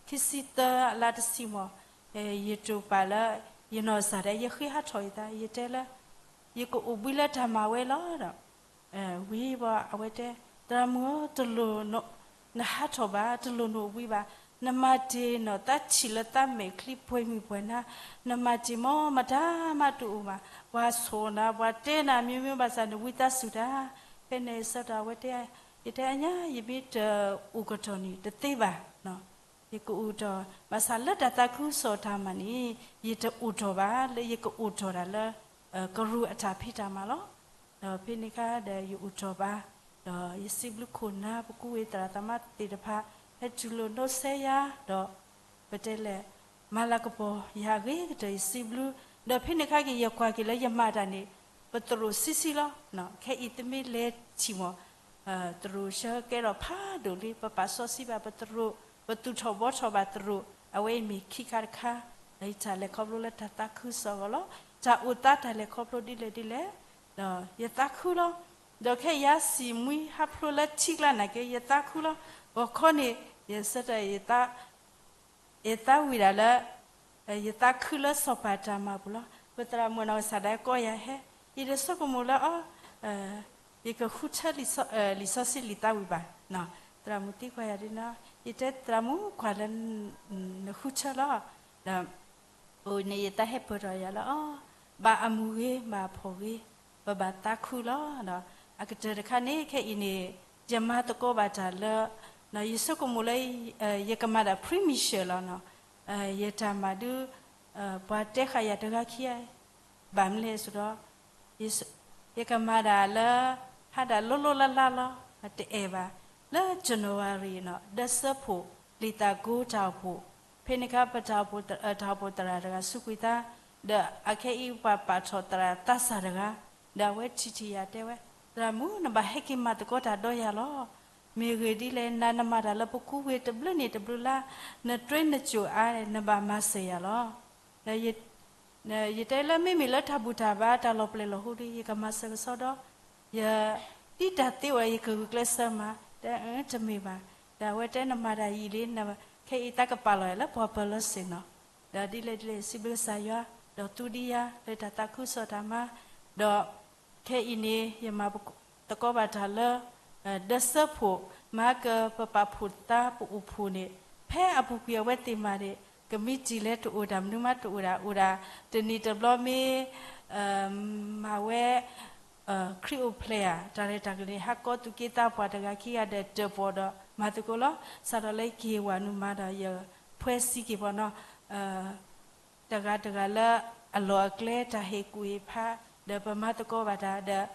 ခံဆံသၢ အလါတဆံမီၢ်, ယတိာ်ပာ်လၢ ယနီၢ်ကစၢ်ဒီး ယဃ့ဟးထီၣ်ယသး ယတဲလၢ ယကအိၣ်ဘှံးလၢတၢ်မၤဝဲလီၤဒီး ဝံၤဘၣ်အဝဲတဲ, သရၣ်မုၣ်ဧၢ, တလိၣ်နဟးထီၣ်ဘၣ်, တလိၣ်နအိၣ်ဘှံးဘၣ်, နမၤတ့ၢ်နီၢ်သးထံၣ်လၢသးမဲာ်ချံပှဲၤမုၢ်ပှဲၤနၤ, နမၤတ့ၢ်မ့ၢ်မတၤမးတအိၣ်ဘၣ်, ပှၤဆိၣ်နၤ ပှၤတဲနၤ မျိုးမျိုး ဘၣ်ဆၣ် နဝံသးစူၤတၢ်, ဖဲန့ၣ်ဆၢကတီၢ်အဝဲတဲ, ယတဲအညါ ယမ့ၢ်တအိၣ်ကတီၢ်န့ၣ် တသ့ဘၣ် ယကအိၣ်ကတီၢ်, ဘၣ်ဆၣ်လၢတၢ်သးခုကစီၣ်တၢ်မၤန့ၣ် ယတအိၣ်ထီၣ်ဘၣ် လၢယကအိၣ်ထီၣ်တၢ်လၢ ကရူၢ်အတၢ်ဖံးတၢ်မၤလီၤ. ဒီးဖဲန့ၣ်အခါဒီးယအိၣ်ထီၣ်ဘၣ်, ဒီးယစံးဘျုးခိၣ်နၢ် ပကူဝ့ၤသရၣ်သမါသ့ၣ်တဖၣ် ဟဲတူၢ်လိာ်နီၣ်စဲယၤ, ဒီး ပတဲလဲၣ် မၤလၤကပီၤယၤအဂ့ၤကတၢၢ် ယစံးဘျုး, ဒီးဖဲန့ၣ်အခါက့ၤ ယကွၢ်က့ၤလၢယမၤတၢ်န့ၣ် ပသရိာ်ဆံးဆံးလီၤ. ခဲအံၤသုမ့ၢ်လဲၤထံၣ်မီၢ် သရိာ်ဆၢကဲထီၣ်ဖးဒိၣ်လံ ပပာ်စီဆှံဘၣ်ပသရိာ်, ပသူၣ်ထီၣ်ဘှီထီၣ်ဘၣ်သရိာ်, အဝဲအံၤမ့ၢ်ခံခါတခါ, ဒီးယတၢ်လဲၤခီဖျိလၢတၢ်သးခုကစီၣ်အဂီၢ်လီၤ. တၢ်အိၣ်သးတၢ်လဲၤခီဖျိဒ်လဲၣ်ဒ်လဲၣ်, ဒီးယသးခုလီၤ. ဒီးခဲအံၤယစံၣ်မှံဟးဖျိးလၢထံကျါနာ်က့ ယသးခုလီၤ. ဂီၤခီန့ၣ် ယဆၢတၢ် ယသးဝံၣ်ဒၣ်လၢ ယသးခုလၢစီၤပၤတၢ်မၤပူၤလီၤ. ပသရၣ်မုၣ်နီၢ်ကစၢ်ဒၣ်ကိးယၤဟဲ, ယတဆိကမိၣ်လၢအီၤ ယကဃုထၢ လံာ်စီဆှံလံာ်သးဝံၣ်ဘၣ်. သရၣ်မုၣ်သံကွၢ်ယၤဒ်န့ၣ်, ယတဲသရၣ်မုၣ်ကွၢ်လၢ နဃုထၢလီၤ. ဒီး အိၣ်န့ၣ်ယတၢ်ဟဲပၢၢ်ထီၣ်ယၤလၢအီၤ, ဘၣ်အမုၢ်ဂ့ၤ ဘၣ်အဖှီၣ်ဂ့ၤ ပဘၣ်သးခုလီၤ. ဒီးအကတၢၢ်တခါန့ၣ် ခဲအံၤန့ၣ် ယမၤသကိးဘၣ်တၢ်လၢ ယဆိကမိၣ်လၢ ယကမၤဒၣ် pre-mission လီၤ. ယတၢ်မၤဒုး ပှၤတဲဃာ်ယၤတဂၤခံဂၤ ဘၣ်မနုၤလဲၣ်ဆိုတော့ ယကမၤဒၣ်လၢ ဟးဒၣ်လိၤလိၤလၢ်လၢ်လီၤ, တအဲၣ်ဘၣ်. လၢ January နီၤ ဒၢစၢဖှိၣ် လံာ်သးကိတၢ်အိၣ်ဖှိၣ်, ဖဲန့ၣ်အခါ ပတၢ်အိၣ်ဖှိၣ် တၢ်အိၣ်ဖှိၣ်သရၣ်တဂၤစူးကွံာ်သး, ဒီးအခဲအံၤပှၤပာ်ထီၣ်သရၣ်သးစၢ်တဂၤ, ဒီးအဝဲထံၣ်ထံၣ်ယၤတဲဝဲ, သရၣ်မုၣ် နဘၣ်ဟဲက့ၤမၤသကိးတၢ်ဒီးယၤလီၤ. မ့ၢ်ဂ့ၢ်ဒ်လဲၣ် နၤနမၤတၢ်လၢပကူဝ့ၤတဘျုးန့ၣ်တဘျုးလါ, နတြီနကၠိၣ်အါ နဘၣ်မၤစၢၤယၤလီၤ. ယတဲလၢမ့မ့ၢ်လၢတၢ်ဘူၣ်တၢ်ဘါ တၢ်လီၤပျဲၢ်လီၤဟူဒီး ယကမၤစၢၤကစီဒီး, ယ ဒ်တၢ်သ့အိၣ် ယကဂုာ်ကျဲးစၢးမၤ, တဲအၢ တမ့ၢ်ဘၣ်, ဒီးအဝဲတဲနမၤတၢ်ယံာ်လံ, ခဲအံၤသးကပာ်လီၤယၤလၢပှၤပၢၤလီၢ်စ့ၢ်နီၤ, ဒီးဒ်လဲၣ်ဒ်လဲၣ် စံးဘျုးကစၢ်ယွၤ, ဒီးသူဒံးယၤ လၢတၢ်သးခုကစီၣ်တၢ်မၤ, ဒီး ခဲအံၤန့ၣ် ယမၤသကိးဘၣ်တၢ်လၢ ဒၢစၢဖှိၣ် မၤကပပာ်ဖှိၣ်သးပအိၣ်ဖှိၣ်န့ၣ်, ဖဲအပူၤကွံာ်အဝဲသ့ၣ်မၤန့ၣ် ကမံးတံာ်လဲၤတအိၣ်ဒၣ် မနုၤမးတအိၣ်ဒၣ် အိၣ်ဒၣ် တနံၤတဘျီမ့ၢ် မၤဝဲ ခရံာ်အိၣ်ဖျဲၣ်ဧါ, တၢ်ရဲၣ်တၢ်ကျဲၤန့ၣ် ဟးကိးသူၣ်က့သးပှၢ်တဂၤခံဂၤဒီးတၢၣ်ပီၣ်ဒီးမၤသကိးလီၤ. စးထီၣ်လၢက့ၤဝၤနုာ်မၤဒီးယဖှဲစံက့ၤပီၤနီၤ တဂၤတဂၤလၢအလီၢ်အကျဲတၢ်ဟ့ၣ်ကူၣ်ဟ့ၣ်ဖး ဒီးပမၤသကိးဘၣ်တၢ်ဒီး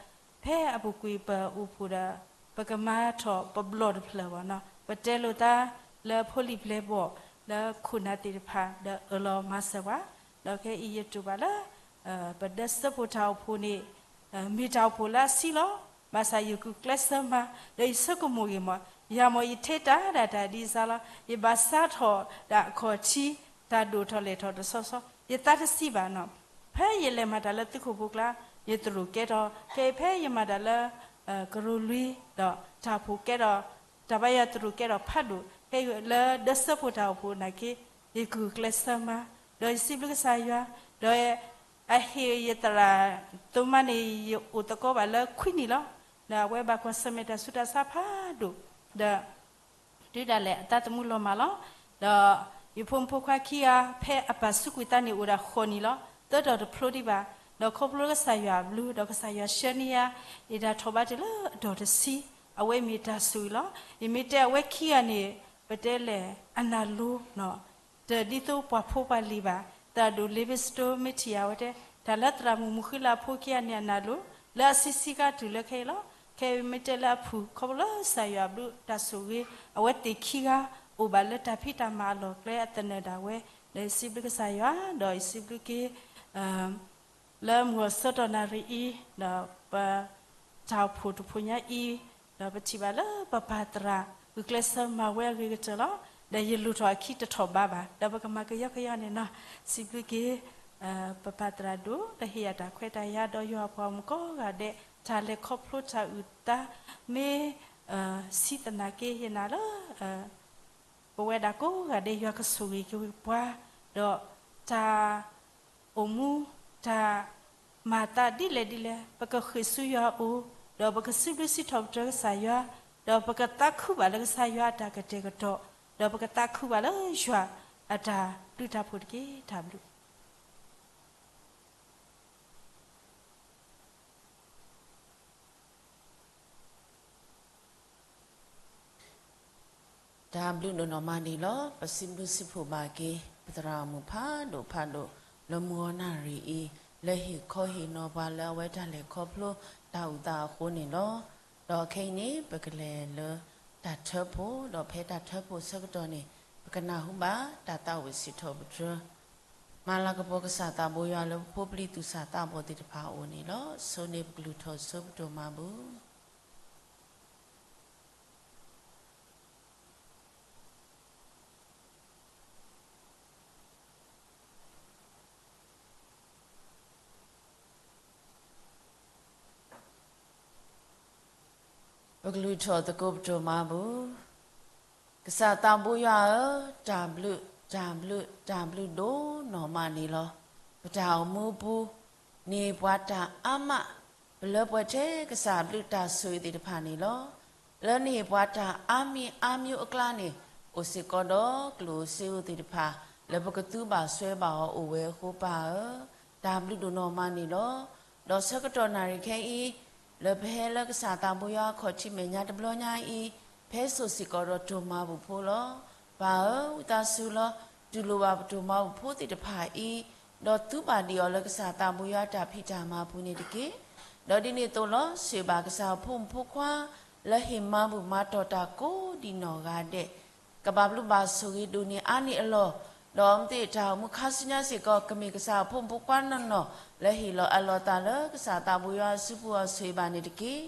ဖဲအပူၤကွံာ်ပအိၣ်ဖှိၣ်ဒီး ပကမၤထီၣ်ပဘျီၣ်တဖျၢၣ်ဘၣ်နီၤ ပတဲလိာ်သးလၢဖိလံၤပျဲၢ်ဘီၣ် လၢခိၣ်နၢ်သ့ၣ်တဖၣ် ဒီးအၢၣ်လီၤမၤစၢၤပှၤ ဒီးခဲအံၤယတူၢ်ဘၣ်လၢ ပဒၢစၢဖှိၣ်တၢ်အိၣ်ဖှိၣ်န့ၣ် မ့ၢ်တၢ်အိၣ်ဖှိၣ်လၢအဆံးလီၤ. ဘၣ်ဆၣ်ယဂုာ်ကျဲးစၢးမၤ ဒီးယဆိကမိၣ်ဂ့ၤမး, ယၤမ့ၢ်ယထဲတၢ်ဒၣ်တၢ်ဒ်စါလီၤ. ယဘၣ်စးထီၣ်ဒၣ်အခီၣ်ထံး တၢ်ဒိၣ်ထီၣ်လဲၢ်ထီၣ်တဆီဆီ ယသးတဆံးဘၣ်နီၤ. ဖဲယလဲၤမၤတၢ်လၢသုးခိၣ်ဖိကျါ ယသရူးကဲထီၣ်, ခဲအံၤဖဲယမၤတၢ်လၢ ကရူၢ်လွံၢ် ဒီးတၢ်အိၣ်ဖှိၣ်ကဲထီၣ် တၢ်ဘါယွၤသရူးကဲထီၣ်ဖးဒိၣ် ခဲအံၤလၢဒၢစၢဖှိၣ်တၢ်အိၣ်ဖှိၣ်နာ်က့ ယဂုာ်ကျဲးစၢးမၤ ဒီးယစံးဘျုးကစၢ်ယွၤ ဒီး အဟ့ၣ်ယသရၣ်သမါန့ၣ် ယအိၣ်သကိးဘၣ်လၢခွံနံၣ်လီၤ. ဒီးအဝဲဘၣ်ကွၢ်ဆၢၣ်မဲာ်တၢ်ဆူးတၢ်ဆါဖးဒိၣ် ဒီး တုၤဒၣ်လဲာ်အသးသမူလီၤမၢ်လီၤ. ဒီးယဖိမုၣ်ဖိခွါခံဂၤ ဖဲအပၢ်စူးကွံာ်သးန့ၣ်အိၣ်ဒၣ်ဃိးနံၣ်လီၤ. သၢတီၢ်တဖျိဒံးဘၣ်. ဒီးခီဖျိကစၢ်ယွၤအဘျုး ဒီးကစၢ်ယွၤဆှၢန့ၢ်ယၤ ယတၢ်ထီၣ်ဘးတုၤလၢအတီၢ်တဆံ အဝဲမ့ၢ်တၢ်ဆိၣ်ဂ့ၤလီၤ. ယမ့ၢ်တဲအဝဲခံဂၤန့ၣ် ပတဲလဲၣ် အနၢ်လိၤ တဒ်သိးပှၤဖိပှၤလံၤဘၣ်. သရၣ်ဒိၣ် Livingstone မ့ၢ်ထံၣ်ယၤဝဲတဲ တၢ်လၢသရၣ်မုၣ်မုၢ်ဃုလၢအဖိခံဂၤန့ၣ်အနၢ်လိၤ လၢအဆံးဆံးကါတုၤလၢခဲအံၤလီၤ. ခဲအံၤမ့ၢ်တဲလၢအဖုၣ် ခီဖျိလၢကစၢ်ယွၤအဘျုးတၢ်ဆိၣ်ဂ့ၤ အဝဲသ့ၣ်ခံဂၤ အိၣ်ဘၣ်လၢတၢ်ဖံးတၢ်မၤအလီၢ်ကျဲအသနၢၣ်ဒၣ်ဝဲ ဒီးယစံးဘျုးကစၢ်ယွၤ ဒီးယစံးဘျုးက့ၤ လၢမုၢ်ဂီၤဆၢကတီၢ်နၣ်ရံၣ်အံၤ ဒီးပ တၢ်အိၣ်ဖှိၣ်တဖှိၣ်ညါအံၤ ဒီးပထံၣ်ဘၣ်လၢပပၢ်သရၣ် ဂုာ်ကျဲးစၢးမၤဝဲအဂ့ၤကတၢၢ်လီၤ. ဒီးယလူၤထီၣ်အခံတထီၣ်ဘးဘၣ် ဒီးပကမၤကယီကယီန့ၣ်နီၤ စံးဘျုးက့ၤ ပပၢ်သရၣ်ဒိၣ် လၢဟ့ၣ်ယၤတၢ်ခွဲးတၢ်ယာ် ဒီးယွၤအပှၤမုၣ်ကိးဂၤဒဲး တၢ်လဲၤခီဖျိတၢ်အုၣ်သး မ့ၢ် ဆံးသနာ်က့ ယနာ်လၢ ပဝဲဒၣ်ကိးဂၤဒဲး ယွၤကဆိၣ်ဂ့ၤက့ၤပှၤ ဒီးတၢ်အိၣ်မူ တၢ်မၤသးဒ်လဲၣ်ဒ်လဲၣ် ပကဃ့ၢ်ဆူယွၤအအိၣ် ဒီးပကစံးဘျုးစံးထီၣ်ပတြၢၤကစၢ်ယွၤ ဒီးပကသးခုဘၣ်လၢကစၢ်ယွၤအတၢ်ကတဲာ်ကတီၤ ဒီးပကသးခုဘၣ်လၢယွၤအတၢ်ဘျုးတၢ်ဖှိၣ်တက့ၢ်. တၢ်ဘျုး တၢ်ဘျုးဒိၣ်နီၢ်မးန့ၣ်လီၤ. ပစံးဘျုးစံးဖှိၣ်ဘၣ်က့ၤ ပသရၣ်မုၣ်ဖးဒိၣ်ဖးဒိၣ် လၢမုၢ်ဂီၤနၣ်ရံၣ်အံၤ လၢဟ့ၣ်ခီဟ့ၣ်နီၤပှၤလၢအဝဲတၢ်လဲၤခီဖျိတၢ်အုၣ်သးအဃိန့ၣ်လီၤ. ဒီးခဲအံၤန့ၣ် ပကလဲၤလၢတၢ်ထၢဖှိၣ် ဒီးဖဲတၢ်ထၢဖှိၣ်ဆၢကတီၢ်န့ၣ် ပကနၢ်ဟူဘၣ်တၢ်သးဝံၣ်စံးထီၣ်ပတြၢၤ မၤလၤကပီၤကစၢ်သးဘိယွၤလၢပဖိပလံၤသူၣ်စၢ်သးဘီၣ်သ့ၣ်တဖၣ်အအိၣ်န့ၣ်လီၤ. ဆိန့ၣ်ပကလုၢ်ထီၣ်ဆိပဒိၣ်မၤဘူၣ် ပကလုၢ်ထီၣ်သကိးပဒိၣ်မၤဘူၣ်. ကစၢ်သးဘိယွၤဧၢ, တၢ်ဘျုး, တၢ်ဘျုး, တၢ်ဘျုးဒိၣ်နီၢ်မးန့ၣ်လီၤ. ပတၢ်အိၣ်မူပူၤ န့ၢ်ပှၤတၢ်အါမး, ပလၢပှဲၤထဲကစၢ်ဘျုးတၢ်ဆိၣ်ဂ့ၤသ့ၣ်တဖၣ်န့ၣ်လီၤ. လၢနဟ့ၣ်ပှၤတၢ်အါမံၤအါမံၤအကျါန့ၣ် အိၣ်စ့ၢ်ကီးဒီးကျိၣ်ဧိၤစ့ဧိၤသ့ၣ်တဖၣ် လၢပကသူဘၣ်စွဲဘၣ်အီၤအိၣ်ဝဲအဃိပၢ်ဧၢ, တၢ်ဘျုးဒိၣ်နီၢ်မးန့ၣ်လီၤ. ဒီးဆၢကတီၢ်နၣ်ရံၣ်ခဲအံၤ လၢပဟဲလၢကစၢ်သးဘိယွၤအခီၣ်ထံးမဲာ်ညါတဘျီညါအံၤ, ပဟဲစိာ်စ့ၢ်ကီးဒီးတိၢ်မၤဘူၣ်ဖိလီၤ. ပၢ်ဧၢ, ဝံသးစူၤလီၤ. တူၢ်လိာ်ဘၣ်ပတိၢ်မၤဘူၣ်ဖိသ့ၣ်တဖၣ်အံၤ, ဒီးသူဘၣ်ဒံးအီၤလၢကစၢ်သးဘိယွၤတၢ်ဖံးတၢ်မၤပူၤန့ၣ်တက့ၢ်. ဒီးဒ်န့ၣ်အသိးလီၤ. ဆိၣ်ဂ့ၤဘၣ်ကစၢ်အဖိမုၣ်ဖိခွါ လၢဟ့ၣ်မၤဘူၣ်မၤတီၢ်တၢ်ကိးဒံးနီၢ်ဂၤဒဲး ကဘၣ်ဘျုးဘၣ်ဆိၣ်ဂ့ၤဒိၣ်န့ၢ်အါန့ၢ်အလီၢ်, ဒီးအဝဲသ့ၣ်တၢ်အိၣ်မူခါဆူညါစ့ၢ်ကီး ကမ့ၢ်ကစၢ်အဖိမုၣ်ဖိခွါနီၢ်နီၢ် လၢဟ့ၣ်လီၤအၢၣ်လီၤအသးလၢကစၢ်သးဘိယွၤအစုပူၤအီၤဆိၣ်ဂ့ၤဘၣ်န့ၣ်တက့ၢ်.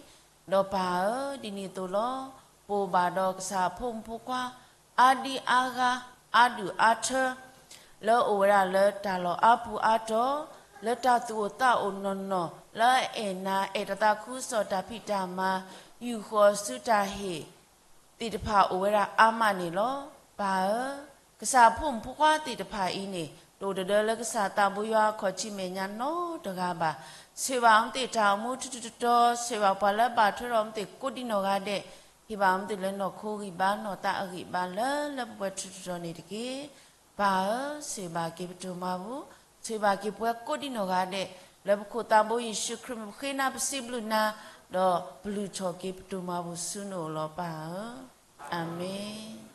ဒီးပၢ်ဧၢ, ဒ်န့ၣ်အသိးလီၤ. ပအိၣ်ဘၣ်ဒီးကစၢ်အဖိမုၣ်ဖိခွါ အါဒံအါဂၤ အါဒူၣ်အါထၢ လၢအအိၣ်ဝဲဒၣ်လၢတၢ်လီၢ်အါပူၤအါတီၤ, လၢတၢ်သူၣ်အိၣ်သးအိၣ်နီၢ်နီၢ်, လၢအအဲၣ်နၤအဲၣ်တၢ်သးခုကစီၣ်တၢ်ဖံးတၢ်မၤ, ယူာ်ဃီၤဆူတၢ်ဟ့ၣ် သ့ၣ်တဖၣ်အိၣ်ဝဲဒၣ်အါမးန့ၣ်လီၤ. ပၢ်ဧၢ, ကစၢ်အဖိမုၣ်ဖိခွါသ့ၣ်တဖၣ်အံၤန့ၣ် တအိၣ်တဒၢလၢကစၢ်သးဘိယွၤအခီၣ်ထံးမဲာ်ညါနီတဂၤဘၣ်. ဆိၣ်ဂ့ၤဘၣ်အဝဲသ့ၣ်တၢ်အိၣ်မူထူထူတီတီ, ဆိၣ်ဂ့ၤဘၣ်ပှၤလၢအဘၣ်ထွဲဒီးအဝဲသ့ၣ်ကိးဒံးနီၢ်ဂၤဒဲး, ဟ့ၣ်ဘၣ်အဝဲသ့ၣ်လၢနီၢ်ခိဂံၢ်ဘါ နီၢ်သးအဂံၢ်ဘါလၢလၢပှဲၤပှဲၤထူထူတီတီန့ၣ်တက့ၢ်. ပၢ်ဧၢ, ဆိၣ်ဂ့ၤဘၣ်က့ၤပတိၢ်မၤဘူၣ်, ဆိၣ်ဂ့ၤဘၣ်က့ၤပှၤကိးဒံးနီၢ်ဂၤဒဲး, လၢပခိၣ်သးဘိယ့ၣ်ၡူးခရံာ်မံၤ ပဃ့နၤ ပစံးဘျုးနၤ, ဒီးပလုၢ်ထီၣ်က့ၤပတိၢ်မၤဘူၣ်ဆူနအိၣ်လီၤပၢ်ဧၢ, အၤမ့ၣ်.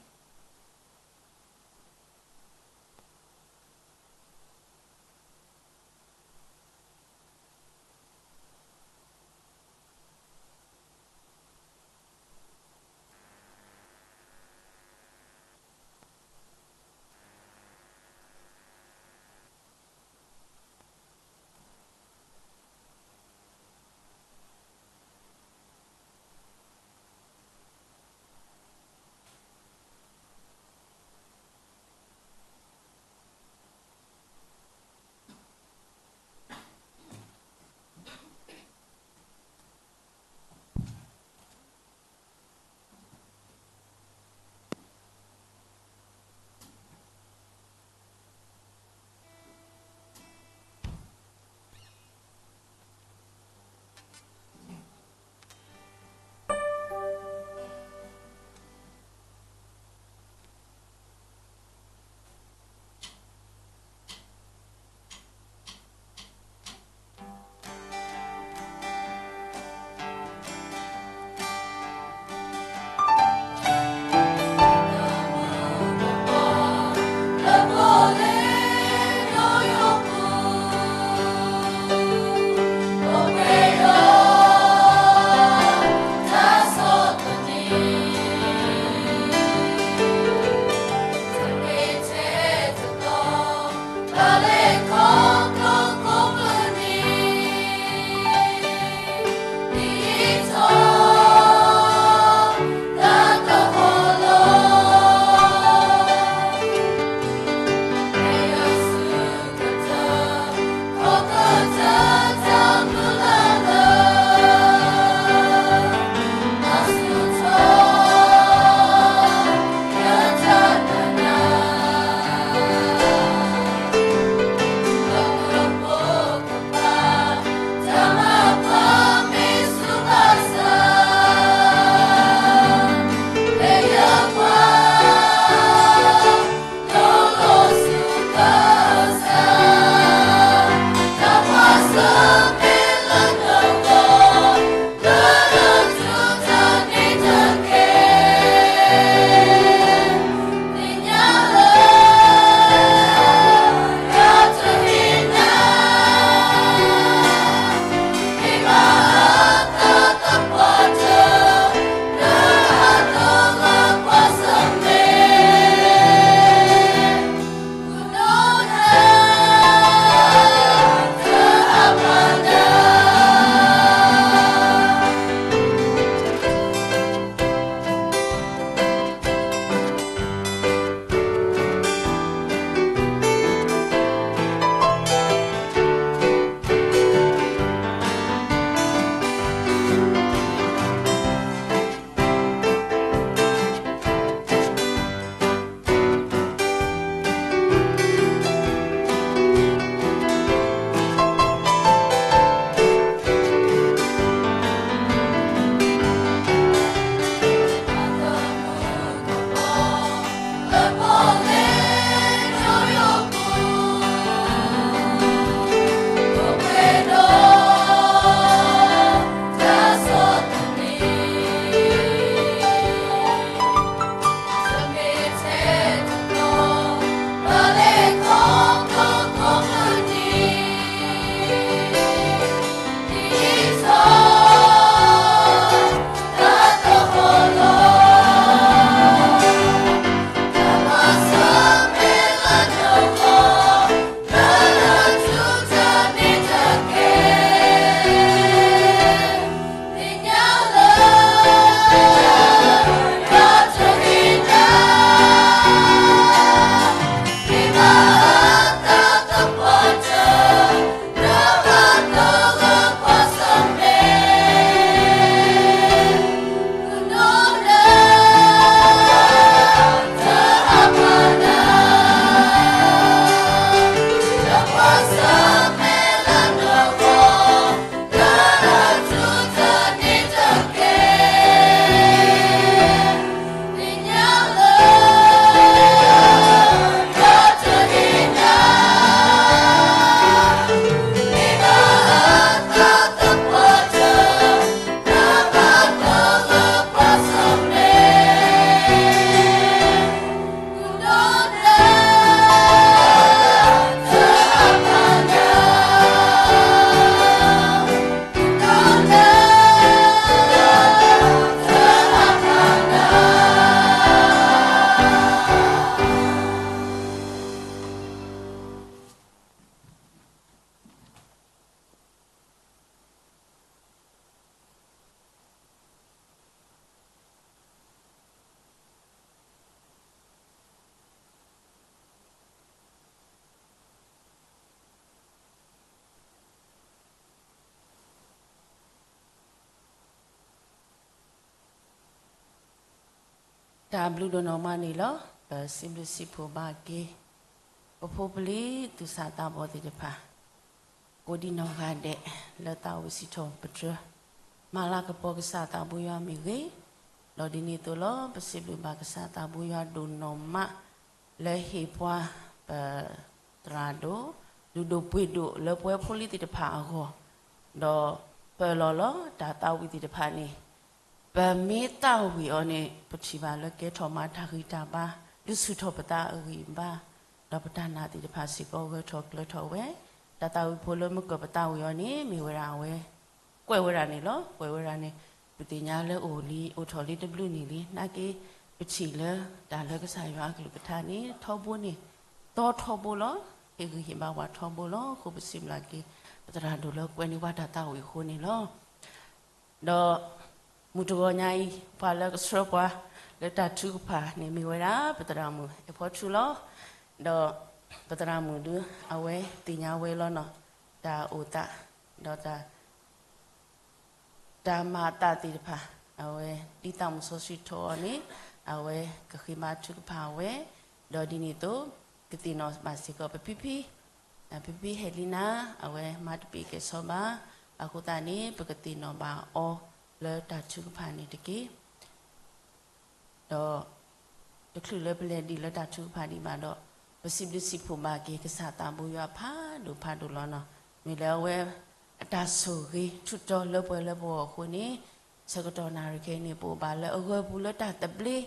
တၢ်ဘျုးဒိၣ်နီၢ်မးန့ၣ်လီၤ. ပစံးဘျုးစံးဖှိၣ်ဘၣ်က့ၤ ပဖိပလံၤသူၣ်စၢ်သးဘီၣ်သ့ၣ်တဖၣ် ကိးဒံနီၢ်ဂၤဒဲး လၢသးဝံၣ်စံးထီၣ်ပတြၢၤ မၤလၤကပီၤကစၢ်သးဘိယွၤမ့ၢ်ဂ့ၤ, ဒီးဒ်န့ၣ်အသိးလီၤ ပစံးဘျုးဘၣ်ကစၢ်သးဘိယွၤဒိၣ်နီၢ်မး လၢဟ့ၣ်ပှၤ ပသရၣ်ဒိၣ် လုၢ်ဒိၣ်ပှ့ၤဒိၣ်လၢပဝဲဖိလံၤသ့ၣ်တဖၣ်အဂီၢ်, ဒီးပၢၢ်လီၤလီၤ တၢ်သးဝံၣ်သ့ၣ်တဖၣ်န့ၣ် ပမ့ၢ်သးဝံၣ်အီၤန့ၣ် ပထံၣ်ဘၣ်လၢကဲထီၣ်မးတၢ်ဂံၢ်တၢ်ဘါ, ဒုးဆူၣ်ထီၣ်ပသးအဂံၢ်အဘါ, ဒီးပတၢ်နာ်သ့ၣ်တဖၣ်စ့ၢ်ကီးဂၢၢ်ထီၣ်ကျၢၤထီၣ်ဝဲ, တၢ်သးဝံၣ်ဖိလၢမုၢ်ကၢၢ်ပသးဝံၣ်အီၤန့ၣ် မ့ၢ်ဝဲဒၣ်အဝဲ ကွဲးဝဲဒၣ်န့ၣ်လီၤ. ကွဲးဝဲဒၣ်န့ၣ် ပသ့ၣ်ညါလၢအိၣ်လံ အိၣ်ထီၣ်လံတဘျုးနံၣ်လံ နာ်က့ ပထံၣ်လၢတၢ်လၢကစၢ်ယွၤအကလုၢ်ကထါန့ၣ် ထီဘိန့ၣ် တီထီဘိလီၤ. ဟ့ၣ်ဂံၢ်ဟ့ၣ်ဘါပှၤထီဘိလီၤ. အဃိပစံးဘျုးက့ၤ ပသရၣ်ဒိၣ်လၢကွဲးန့ၢ်ပှၤတၢ်သးဝံၣ်အဃိန့ၣ်လီၤ. ဒီးမုၢ်တဂီၤညါအံၤ ပှၤလၢကဆှၢပှၤ လၢတၢ်ထုကဖၣ်န့ၣ်မ့ၢ်ဝဲဒၣ် ပသရၣ်မုၣ်အဲၣ်ဖီထူလီၤ. ဒီးပသရၣ်မုၣ်ဒု အဝဲသ့ၣ်ညါဝဲလီၤနီၤ တၢ်အိၣ်သး ဒီးတၢ် တၢ်မၤအသးသ့ၣ်တဖၣ် အဝဲ ဒ်သးမုၣ်စီဆှံထီၣ်အီၤန့ၣ် အဝဲကဃ့ဘါထုကဖၣ်ဝဲ, ဒီးဒ်န့ၣ်အသိး ကသ့ၣ်နီၣ်ဘၣ်စ့ၢ်ကီးပဖံဖံ, ဖံဖံဟဲလံနၤ အဝဲမၤတပ့ၢ်ကဲဆီဘၣ်, အဃိသတးန့ၣ် ပကသ့ၣ်နီၣ်ဘၣ်အီၤလၢတၢ်ထုကဖၣ်န့ၣ်တက့ၢ်. ဒီး တချုးလၢပလဲၤဒံးလၢတၢ်ထုကဖၣ်ဒံးဘၣ်ဒီး ပစံးဘျုးစံးဖှိၣ်ဘၣ်က့ၤကစၢ်သးဘိယွၤဖးဒိၣ်ဖးဒိၣ်လီၤနီၤ. မ့ၢ်လၢအဝဲ အတၢ်ဆိၣ်ဂ့ၤထူးတီၤလၢပှဲၤလၢပဂီၢ်အဃိန့ၣ် ဆၢကတီၢ်နၣ်ရံၣ်ခဲအံၤန့ၣ် ပအိၣ်ဘၣ်လၢအဂၢၢ်ပူၤလၢတၢ်သဘျ့,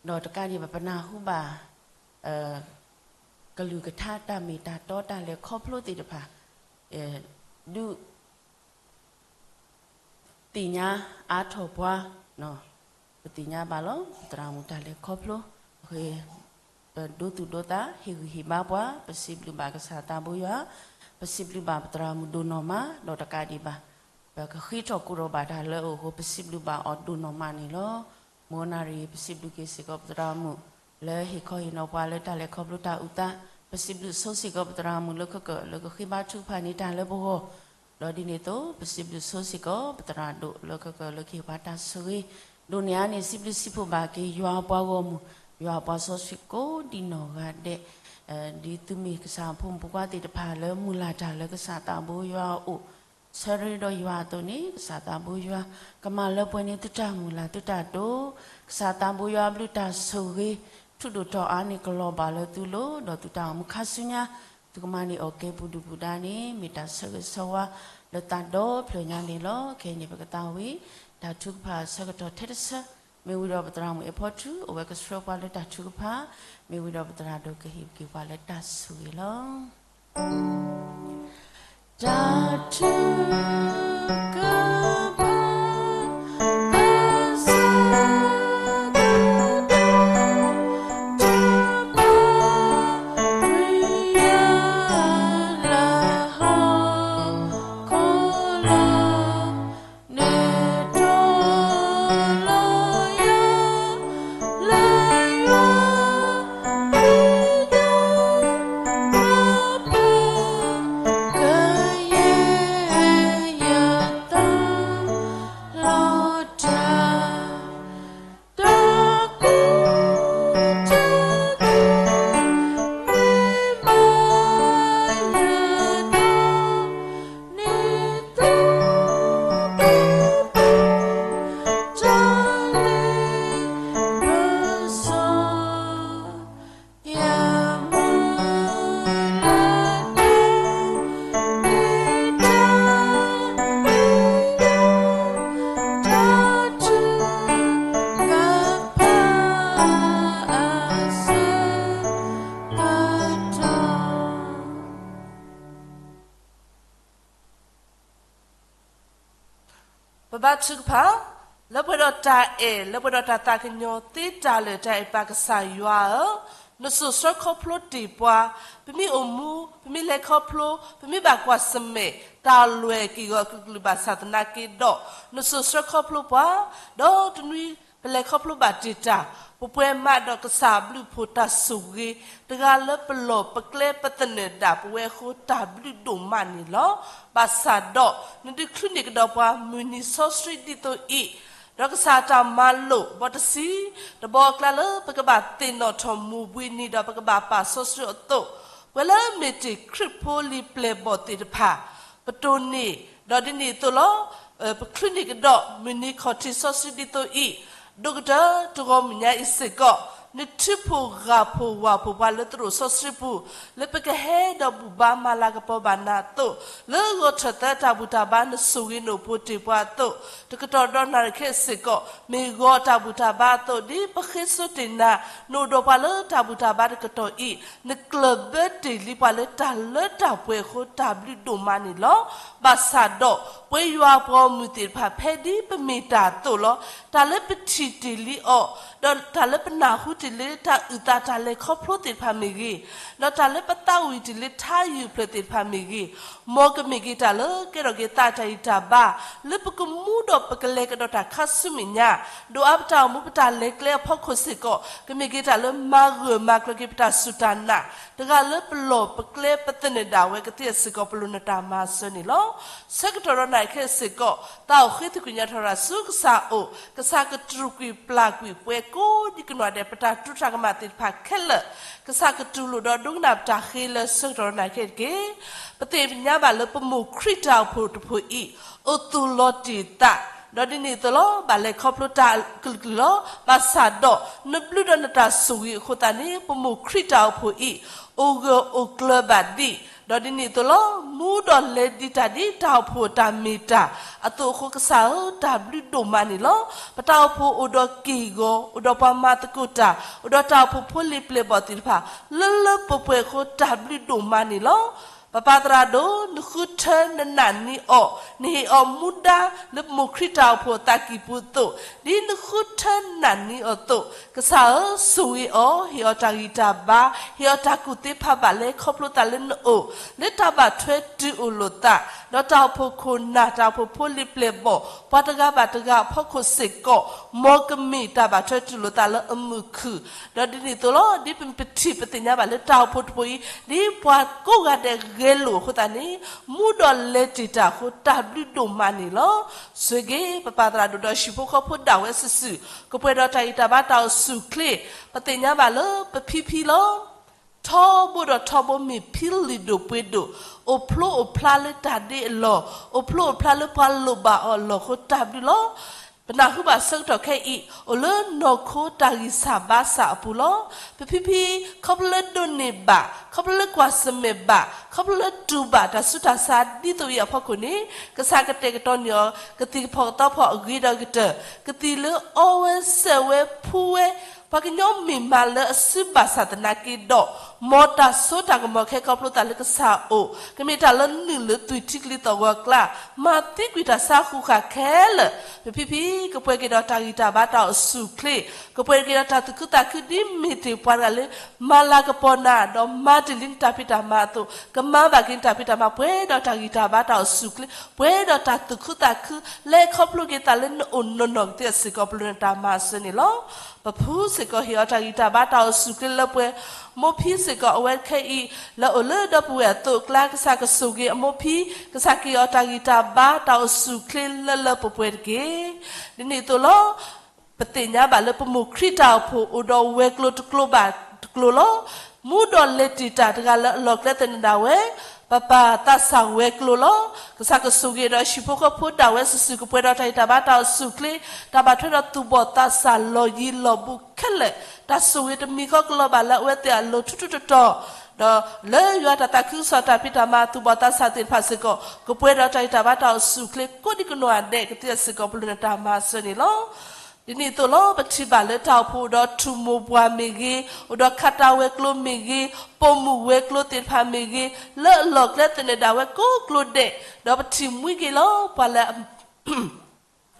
ဒီးတကးဒံးဘၣ်ပနၢ်ဟူဘၣ် ကလုၢ်ကထါတၢ်မ့ၢ်တၢ်တီတၢ်လဲၤခီဖျိသ့ၣ်တဖၣ် ဒုး သ့ၣ်ညါအါထီၣ်ပှၤ, ပသ့ၣ်ညါဘၣ်လီၤ ပသရၣ်မုၣ်တၢ်လဲၤခီဖျိ, ပဒိသူၣ်ဒိသး ဟ့ၣ်ဂံၢ်ဟ့ၣ်ဘါပှၤ, ပစံးဘျုးဘၣ်ကစၢ်သးဘိယွၤ, ပစံးဘျုးဘၣ်ပသရၣ်မုၣ်ဒိၣ်နီၢ်မး ဒီးတကးဒံးဘၣ် ပကဃ့ထီၣ်ကိးထီၣ်ဘၣ်တၢ်လၢအအိၣ်အဃိ ပစံးဘျုးဘၣ်အီၤဒိၣ်နီၢ်မးန့ၣ်လီၤ. မုၢ်နၣ်ရံၣ် ပစံးဘျုးက့ၤစ့ၢ်ကီးပသရၣ်မုၣ် လၢဟ့ၣ်ခီဟ့ၣ်နီၤပှၤလၢတၢ်လဲၤခီဖျိတၢ်အုၣ်သး, ပစံးဘျုးဆိစ့ၢ်ကီးပသရၣ်မုၣ်လၢခဲကၢၣ်လၢကဃ့ဘါထုကဖၣ်န့ၢ်တၢ်လၢပဂီၢ်, ဒီးဒ်န့ၣ်အသိး ပစံးဘျုးဆိစ့ၢ်ကီးပသရၣ်ဒိၣ်လၢခဲကၢၣ်လၢကဟ့ၣ်ပှၤတၢ်ဆိၣ်ဂ့ၤ, ဒိးန့ၢ်အါန့ၢ်စံးဘျုးစံးဖှိၣ်ဘၣ်က့ၤယွၤအပှၤဂီၢ်မုၢ်, ယွၤအပှၤစီဆှံကိးဒံနီၢ်ဂၤဒဲး, ဒ်သုမ့ၢ်ကစၢ်အဖိမုၣ်ဖိခွါသ့ၣ်တဖၣ်လၢမုၢ်လၢ်တၢ်လၢကစၢ်သးဘိယွၤအအိၣ် ဆၢရ့ဒီးယွၤအသိးန့ၣ် ကစၢ်သးဘိယွၤ ကမၤလၢပှဲၤန့ၢ်သုတၢ်မုၢ်လၢ်သုတၢ်ဒိၣ်, ကစၢ်သးဘိယွၤအဘျုးတၢ်ဆိၣ်ဂ့ၤ ထူးဒိၣ်ထီၣ်အါန့ၢ်ကလီၤဘၣ်လၢသုလိၤ, ဒီးသုတၢ်အိၣ်မူခါဆူညါ သုကမၤန့ၢ်အီၣ်ကဲပူၤဒုၣ်ပူၤဒါန့ၣ် မ့ၢ်တၢ်ဆၢဂ့ၤဆၢဝါလၢသးဒီဖျၢၣ်ညါန့ၣ်လီၤ. ခဲအံၤန့ၣ် ပကသးဝံၣ် တၢ်ထုကဖၣ်ဆၢကတီၢ်ထဲတဆၢ, မ့ၢ်ဝံၤဒီးပသရၣ်မုၣ်အဲၣ်ဖီထူ အဝဲကဆှၢပှၤလၢတၢ်ထုကဖၣ်, မ့ၢ်ဝံၤဒီးပသရၣ်ဒိၣ်ကဟ့ၣ်က့ၤပှၤလၢတၢ်ဆိၣ်ဂ့ၤလီၤ. တၢ်ထုကဖၣ် ပဘါထုကဖၣ်, လၢပှဲၤဒီးတၢ်အဲၣ် လၢပှဲၤဒီးတၢ်သးကညီၤသ့တၢ်လၢာ်တၢ်အဲၣ်ပၢ်ကစၢ်ယွၤဧၢ, နစိာ်ဆှၢခီဖျိတ့ၢ်ပှၤ, ပမ့ၢ်အိၣ်မူ ပမ့ၢ်လဲၤခီဖျိ ပမ့ၢ်ဘၣ်ကွၢ်ဆၢၣ်မဲာ် တၢ်လွဲၢ်က့ၢ်ဂီၤကလုာ်ကလုာ်ဘၣ်ဆၣ်သနာ်က့ဒီး နစိာ်ဆှၢခီဖျိပှၤ, ဒီးတနွံ ပလဲၤခီဖျိဘၣ်တ့ၢ်တၢ်, ပပှဲၤမးဒီးကစၢ်ဘျုးဖှိၣ်တၢ်ဆိၣ်ဂ့ၤ, တဂၤလၢပလီၢ်ပကျဲပသနၢၣ်ဒၣ်ပဝဲအဃိ တၢ်ဘျုးဒိၣ်မးန့ၣ်လီၤ. ဘၣ်ဆၣ်ဒီး နဒုးချုးန့ၢ်ကဒီးပှၤမုၢ်နံၤစီဆှံဒ်သိးအံၤ, ဒီးကစၢ်အတၢ်မၤလိာ်ဘီတဆံ, တဘီအကျါလၢပကဘၣ်သ့ၣ်နီၣ်ထီၣ်မိၢ်ဘှံးနံၤ ဒီးပကဘၣ်ပာ်စီဆှံအသိး, ပှၤလၢမ့ၢ်တ့ၢ်ခရံာ်ဖိလံာ်ပျဲၢ်ဘီၣ်သ့ၣ်တဖၣ်, ပတိၢ်န့ၢ်, ဒီးဒ်န့ၣ်အသိးလီၤ. ပချုးန့ၢ်ကဒီးမုၢ်နံၤခီၣ်ထံးစီဆှံဒ်သိးအံၤ, ဒိၣ်ကတၢၢ်တဂီၤမုၢ်ညါအံၤစ့ၢ်ကီး, နထုးဖှိၣ်ဂၢ်ဖှိၣ်ဝၢ်ဖှိၣ်ပှၤလၢသရိာ်စီဆှံပူၤ, လၢပကဟဲဒီးဘူၣ်ဘါမၤလၤကပီၤဘၣ်နၤအသိး, လၢဂီၤထၢၣ်သၢတၢ်ဘူၣ်တၢ်ဘါနဆိၣ်ဂ့ၤနအိၣ်ဖှိၣ်တ့ၢ်ပှၤအသိး, တကတီၢ်ဒီးနၣ်ရံၣ်ခဲအံၤစ့ၢ်ကီး, မ့ၢ်ဂီၤတၢ်ဘူၣ်တၢ်ဘါအသိး, ဒ်ပဃ့စိတ့ၢ်နၤ, နအိၣ်ဒီးပှၤလၢတၢ်ဘူၣ်တၢ်ဘါတကတီၢ်အံၤ, နကျၢၢ်ဘၢတ့ၢ်လံပှၤလၢတၢ်လၢတၢ်ပှဲၤအဃိတၢ်ဘျုးဒိၣ်မးန့ၣ်လီၤ. ဘၣ်ဆၣ်ဒီးပဝဲယွၤပှၤဂီၢ်မုၢ်သ့ၣ်တဖၣ် ဖဲဒ်ပမ့ၢ်တၢ်အသိးလီၤ. တၢ်လၢပထံၣ်တ့ၢ်လံအီၤ, ဒီးတၢ်လၢပနၢ်ဟူတ့ၢ်လၢတၢ်အုၣ်သးတၢ်လဲၤခီဖျိသ့ၣ်တဖၣ်မ့ၢ်ဂ့ၤ, ဒီးတၢ်လၢပသးဝံၣ်တ့ၢ်လၢထါယုၢ်ဖျၢၣ်သ့ၣ်တဖၣ်မ့ၢ်ဂ့ၤ, မ်ကမ့ၢ်က့ၤတၢ်လၢကဲထီၣ်က့ၤသးတၢ်ဂံၢ်တၢ်ဘါ, လၢပကမူဒီးပကလဲၤကဒီးတၢ်ခါဆူမဲာ်ညါ, ဒိၣ်အါပတၢ်အိၣ်မူပတၢ်လဲၤကျဲအဖီခိၣ်စ့ၢ်ကီး, ကမ့ၢ်က့ၤတၢ်လၢမၤဂၢၢ်မၤကျၢၤက့ၤပတၢ်စူၢ်တၢ်နာ်, တဂၤလၢပလီၢ်ပကျဲပသနၢၣ်ဒၣ်ဝဲကသ့စ့ၢ်ကီး ပလိၣ်နတၢ်မၤစၢၤန့ၣ်လီၤ. ဆၢကတီၢ်ဒီးနၣ်ရံၣ်ခဲအံၤစ့ၢ်ကီး, သးအိၣ်ဃ့သကွံာ်ညါထီၣ်ရၤဆူကစၢ်အအိၣ်, ကစၢ်ကတြူာ်ကွံာ်ပျၢ်ကွံာ်ပှၤကိးဒံကနီၢ်ဒဲး ပတၢ်တူၢ်တၢ်ကမၣ်သ့ၣ်တဖၣ်ခဲလၢာ်, ကစၢ်ကတူၢ်လိာ်ဒီးဒိကနၣ်ပတၢ်ဃ့လၢဆၢကတီၢ်ဒီးနၣ်ရံၣ်ခဲအံၤတက့ၢ်. ပသ့ၣ်ညါဘၣ်လၢပမိၢ်ခရံာ်တၢ်အိၣ်ဖှိၣ်တဖှိၣ်အံၤ, အိၣ်သူၣ်လီၤတ့ၢ်သး, ဒီးဒ်န့ၣ်အသိးလီၤ, ဘၣ်လဲၤခီဖျိတၢ်ကလုာ်ကလုာ်လီၤ. ဘၣ်ဆၣ်ဒီးနဘျုးဒီးနတၢ်ဆိၣ်ဂ့ၤအဃိသတးန့ၣ်, ပမိၢ်ခရံာ်တၢ်အိၣ်ဖှိၣ်အံၤ, အိၣ်ဂၢၢ်အိၣ်ကျၢၤဘၣ်ဒံး, ဒီးဒ်န့ၣ်အသိးလီၤ, မူဒီးလဲၤဒံးတၢ်ဒ်တၢ်အိၣ်ဖှိၣ်အတၢ်မ့ၢ်တၢ်အသိးအဃိ ကစၢ်ဧၢ, တၢ်ဘျုးဒိၣ်မးန့ၣ်လီၤ. ပတၢ်အိၣ်ဖှိၣ်အိၣ်ဒီးက့ၢ်ဂီၤ, အိၣ်ဒီးပှၤမၤသကိးတၢ်, အိၣ်ဒီးတၢ်အိၣ်ဖှိၣ်ဖိလံၤပျဲၢ်ဘီၣ်သ့ၣ်တဖၣ်, လၢလၢပှဲၤပှဲၤအဃိ တၢ်ဘျုးဒိၣ်မးန့ၣ်လီၤ. ပပၢ်သရၣ်ဒိၣ်, နဃုထၢနနာ်န့ၢ်အီၤ, နဟ့ၣ်အီၤမူဒါလၢပမိၢ်ခရံာ်တၢ်အိၣ်ဖှိၣ်အသးကံၢ်ပူၤအသိး, ဒ်နဃုထၢနနာ်န့ၢ်အီၤအသိး, ကစၢ်ဧၢ, ဆိၣ်ဂ့ၤအီၤ, ဟ့ၣ်အီၤတၢ်ဂံၢ်တၢ်ဘါ, ဟ့ၣ်အီၤတၢ်ကူၣ်သ့ဖးဘၣ်လဲၤခီဖျိသးလၢနအိၣ်, လၢတၢ်ဘၣ်ထွဲတုၤအိၣ်လိာ်သး, ဒီးတၢ်အိၣ်ဖှိၣ်ခိၣ်နၢ်, တၢ်အိၣ်ဖှိၣ်ဖိလံၤပျဲၢ်ဘီၣ်, ပှၤတဂၤဘၣ်တဂၤအဖီခိၣ်စ့ၢ်ကီး, မ်ကမ့ၢ်တၢ်ဘၣ်ထွဲတုၤလိာ်သးလၢအမုာ်ခုၣ်, ဒီးဒ်န့ၣ်အသိးလီၤ, ဒ်ပထံၣ်ပသ့ၣ်ညါဘၣ်လၢတၢ်အိၣ်ဖှိၣ်တဖှိၣ်အံၤ, ဒ်ပှၤကိးဂၤဒဲးဂဲၤလိာ်အဃိသတးန့ၣ်, မူဒီးလဲၤတ့ၢ်တၢ်အဃိ တၢ်ဘျုးဒိၣ်မးန့ၣ်လီၤ. ဆိၣ်ဂ့ၤ ပပၢ်သရၣ်ဒိၣ်ဒီးဟံၣ်ဖိဃီဖိဒၣ်ဝဲစုာ်စုာ်, ကပှဲၤဒီးတၢ်ဂံၢ်တၢ်ဘါတၢ်အိၣ်ဆူၣ်အိၣ်ချ့, ပသ့ၣ်ညါဘၣ်လၢပဖံဖံလီၤ. ထီဘိဒီးထီဘိမ့ၢ်ဖံလုၢ်ဒိၣ်ပှ့ၤဒိၣ်, အိၣ်ဖျိအိၣ်ဖျါလၢတၢ်ဒ့အလီၢ်, အိၣ်ဖျိအိၣ်ဖျါလၢပှၤလိၣ်ဘၣ်အီၤအလီၢ်အဃိ တၢ်ဘျုးလီၤ. ပနၢ်ဟူဘၣ်ဆၢကတီၢ်ခဲအံၤ, အိၣ်လၢနီၢ်ခိတၢ်ဂံၢ်စၢ်ဘါစၢ်အပူၤလီၤ. ပဖံဖံ, ခီဖျိလၢဒိးန့ၢ်ဘၣ်, ခီဖျိလၢကွၢ်ဆၢၣ်မဲာ်ဘၣ်, ခီဖျိလၢတူၢ်ဘၣ်တၢ်ဆူးတၢ်ဆါဒ်သိးအံၤအဖီခိၣ်န့ၣ်, ကစၢ်ကတဲာ်ကတီၤန့ၢ်အီၤ ကသံၣ်ကဖီၣ်ကသီဖီၣ်အဂ့ၤဒီးကတၢၢ်, ကသံၣ်လၢအီဝဲစဲးဝဲဖှူဝဲ ပှၤကညီမ့ၢ်မးလၢအစုဘၣ်ဆၣ်သနာ်က့ဒီး, မ်တၢ်စိတၢ်ကမီၤကဟဲခီဖျိသးလၢကစၢ်အအိၣ်, ကမ့ၢ်တၢ်လၢနုာ်လၢသွံၣ်ထံကလံၤသီၣ်ဂီၤအကျါ, မၤသံကွံာ်တၢ်ဆါဃုာ်ဃာ်ခဲလၢာ်, ပဖံဖံ, ကပှဲၤက့ၤဒီးတၢ်ဂံၢ်တၢ်ဘါတၢ်အိၣ်ဆူၣ်အိၣ်ချ့, ကပှဲၤက့ၤဒီးတၢ်သူၣ်ခုသးခု ဒ်မ့ၢ်တ့ၢ်ပှၤတဂၤလၢ မၤလၤကပီၤနၤ, ဒီးမၤတ့ၢ်လံနတၢ်ဖံးတၢ်မၤအသိး, ကမၤဘၣ်က့ၤနတၢ်ဖံးတၢ်မၤ ပှဲၤဒီးတၢ်ဂံၢ်တၢ်ဘါတၢ်အိၣ်ဆူၣ်အိၣ်ချ့, ပှဲၤဒီးတၢ်သူၣ်ခုသးခု, လဲၤခီဖျိက့ၤသးလၢနအိၣ်နီၢ်နီၢ်ကသ့စ့ၢ်ကီး ပလိၣ်နတၢ်မၤစၢၤန့ၣ်လီၤ. ပဖုစ့ၢ်ကီးဟ့ၣ်အီၤတၢ်ဂံၢ်တၢ်ဘါတၢ်အိၣ်ဆူၣ်အိၣ်ချ့လၢပှဲၤ, မိၢ်ဖံစ့ၢ်ကီးအဝဲခဲအံၤ, လၢအိၣ်လၢဒီပုၢ်ဝဲၢ်အသိးအကျါ ကစၢ်ကဆိၣ်ဂ့ၤအမိၢ်ဖံ, ကစၢ်ကဟ့ၣ်အီၤတၢ်ဂံၢ်တၢ်ဘါတၢ်အိၣ်ဆူၣ်အိၣ်ချ့လၢလၢပှဲၤပှဲၤတက့ၢ်. ဒ်န့ၣ်အသိးလီၤ. ပသ့ၣ်ညါဘၣ်လၢပမိၢ်ခရံာ်တၢ်အိၣ်ဖှိၣ် အိၣ်ဒီးဝဲၤကျိၤတကျိၤဘၣ်တကျိၤလီၤ. မူဒီးလဲၤတ့ၢ်တၢ်တဂၤလၢအလီၢ်ကျဲသနၢၣ်ဒၣ်ဝဲ, ပပၢ်သးစၢ်ဝဲၤကျိၤလီၤ. ကစၢ်ကဆိၣ်ဂ့ၤဒီးဟံၣ်ဖိဃီဖိဒၣ်ဝဲစုာ်စုာ် ကပှဲၤဒီးတၢ်ဂံၢ်တၢ်ဘါတၢ်အိၣ်ဆူၣ်အိၣ်ချ့, တၢ်ဘၣ်ထွဲဒီးသူၣ်ဘီၣ်သးစၢ်လီၢ်ယံၤလီၢ်ဘူးခဲလၢာ်, တၢ်ဆိၣ်ဂ့ၤတမံၤဃီကလီၤဘၣ်လၢအဝဲသ့ၣ်အလိၤထူထူတီတီ ဒီးလၢယွၤတၢ်သးခုကစီၣ်တၢ်ဖံးတၢ်မၤသူၣ်ဘီၣ်သးစၢ်သ့ၣ်တဖၣ်စ့ၢ်ကီး ကပှဲၤဒီးတၢ်ဂံၢ်တၢ်ဘါတၢ်အိၣ်ဆူၣ်အိၣ်ချ့ ကိးဒံကနီၢ်ဒဲးကသ့စ့ၢ်ကီး ပလိၣ်နတၢ်မၤစၢၤန့ၣ်လီၤ. ဒ်န့ၣ်အသိးလီၤ. ပထံၣ်ဘၣ်လၢတၢ်အိၣ်ဖှိၣ်အိၣ်ဒီးထူၣ်မိၢ်ပှၢ်မ့ၢ်ဂ့ၤ, အိၣ်ဒီးခးတၢ်ဝဲၤကျိၤမ့ၢ်ဂ့ၤ, ပိာ်မုၣ်ဝဲၤကျိၤသ့ၣ်တဖၣ်မ့ၢ်ဂ့ၤ, လၢအလီၢ်ကျဲသနၢၣ်ဒၣ်ဝဲကိးကျိၤဒဲး, ဒီးပထံၣ်မှံက့ၤလီၤ. ပှၤလၢ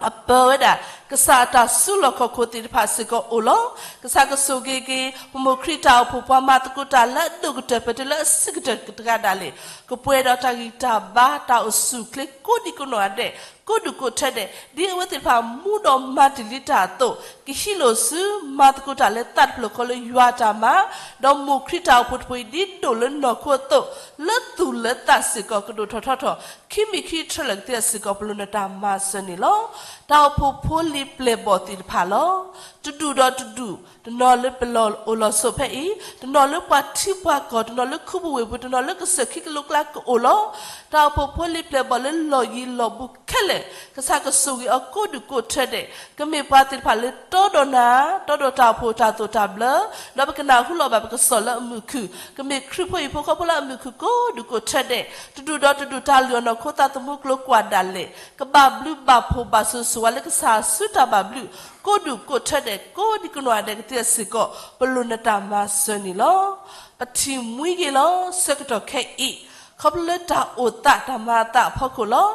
အပၢဝဲဒၣ် ကစၢ်အတၢ်စုလီၢ်ခီၣ်ခိၣ်သ့ၣ်တဖၣ်စ့ၢ်ကီးအိၣ်လီၤ. ကစၢ်ကဆိၣ်ဂ့ၤက့ၤ ပမိၢ်ခရံာ်တၢ်အိၣ်ဖှိၣ် ပှၤမၤသကိးတၢ်လၢအဒိၣ်ကတၢၢ် ပတုၤလၢအဆံးကတၢၢ်တဂၤဒၣ်လဲာ်, ကပှဲၤဒီးတၢ်ဂံၢ်တၢ်ဘါတၢ်အိၣ်ဆူၣ်အိၣ်ချ့ ကိးဒံကနီၢ်ဒဲး, ကိးဒူၣ်ကိးထၢဒဲး, ဒ်အဝဲသ့ၣ်တဖၣ်မူဒီးမၤတ့ၢ်လံတၢ်အသိး, ကဟံးလိာ်စုမၤသကိးတၢ်လၢသးတဖျၢၣ်ဃီလၢယွၤတၢ်မၤ, ဒီးမိၢ်ခရံာ်တၢ်အိၣ်ဖှိၣ်တဖှိၣ်အံၤ ဒ်ဒိၣ်လၢနီၢ်ခိအသိး, လၢသူၣ်လၢသးစ့ၢ်ကီး ကဒိၣ်ထီၣ်ထီထီၣ် ခံမံၤခံထြၢလၢာ်ကသ့စ့ၢ်ကီး ပလိၣ်နတၢ်မၤစၢၤန့ၣ်လီၤ. တၢ်အိၣ်ဖှိၣ်ဖိ ပျဲၢ်ဘီၣ်သ့ၣ်တဖၣ်လီၤ. တဒူၣ်ဒီးတဒူၣ်, တနီၤလၢပလီၢ်အိၣ်လီၢ်ဆိးဖဲအံၤ, တနီၤလၢပှၤထံပှၤကီၢ်, တနီၤလၢခူပူၤဝ့ၢ်ပူၤ, တနီၤလၢကစၢၢ်ခံကလိကျါကအိၣ်လီၤ. တၢ်အိၣ်ဖှိၣ်ဖိလံၤပျဲၢ်ဘီၣ်လၢလီၢ်ယံၤလီၢ်ဘူးခဲလၢာ်, ကစၢ်ကဆိၣ်ဂ့ၤအီၤကိးဒူၣ်ကိးထၢဒဲး, ကမ့ၢ်ပှၤသ့ၣ်တဖၣ်လၢတီဒီးနၤ, တီဒီးတၢ်အိၣ်ဖှိၣ်တၢ်သိၣ်တၢ်ဘျၢ, ဒီးပကနၢ်ဟူလီၤဘၣ်ပကစီၣ်လၢအမုာ်ခုၣ်, ကမ့ၢ်ခရံာ်ဖိဟံၣ်ဖိဃီဖိလၢအမုာ်ခုၣ်ကိးဒူၣ်ကိးထၢဒဲး, တဒူၣ်ဒီးတဒူၣ်တၢ်လုၢ်အီၣ်နီၢ်ခိသးသမူကျိၤကွၢ်ဒၣ်လဲာ်, ကဘၣ်ဘျုးဘၣ်ဖှိၣ်ဘၣ်ဆိၣ်ဂ့ၤဆိၣ်ဝါလၢကစၢ်အစုတၢ်ဘၣ်ဘျုး, ကိးဒူၣ်ကိးထၢဒဲး, ကိးဒံကနီၢ်ဒဲးကသ့အစ့ၢ်ကီး, ပလိၣ်နတၢ်မၤစၢၤန့ၣ်လီၤ. ပထံၣ်မှံက့ၤလီၤ ဆၢကတီၢ်ခဲအံၤ, ခီဖျိလၢတၢ်အိၣ်သးတၢ်မၤအသးအဖီခိၣ်လီၤ.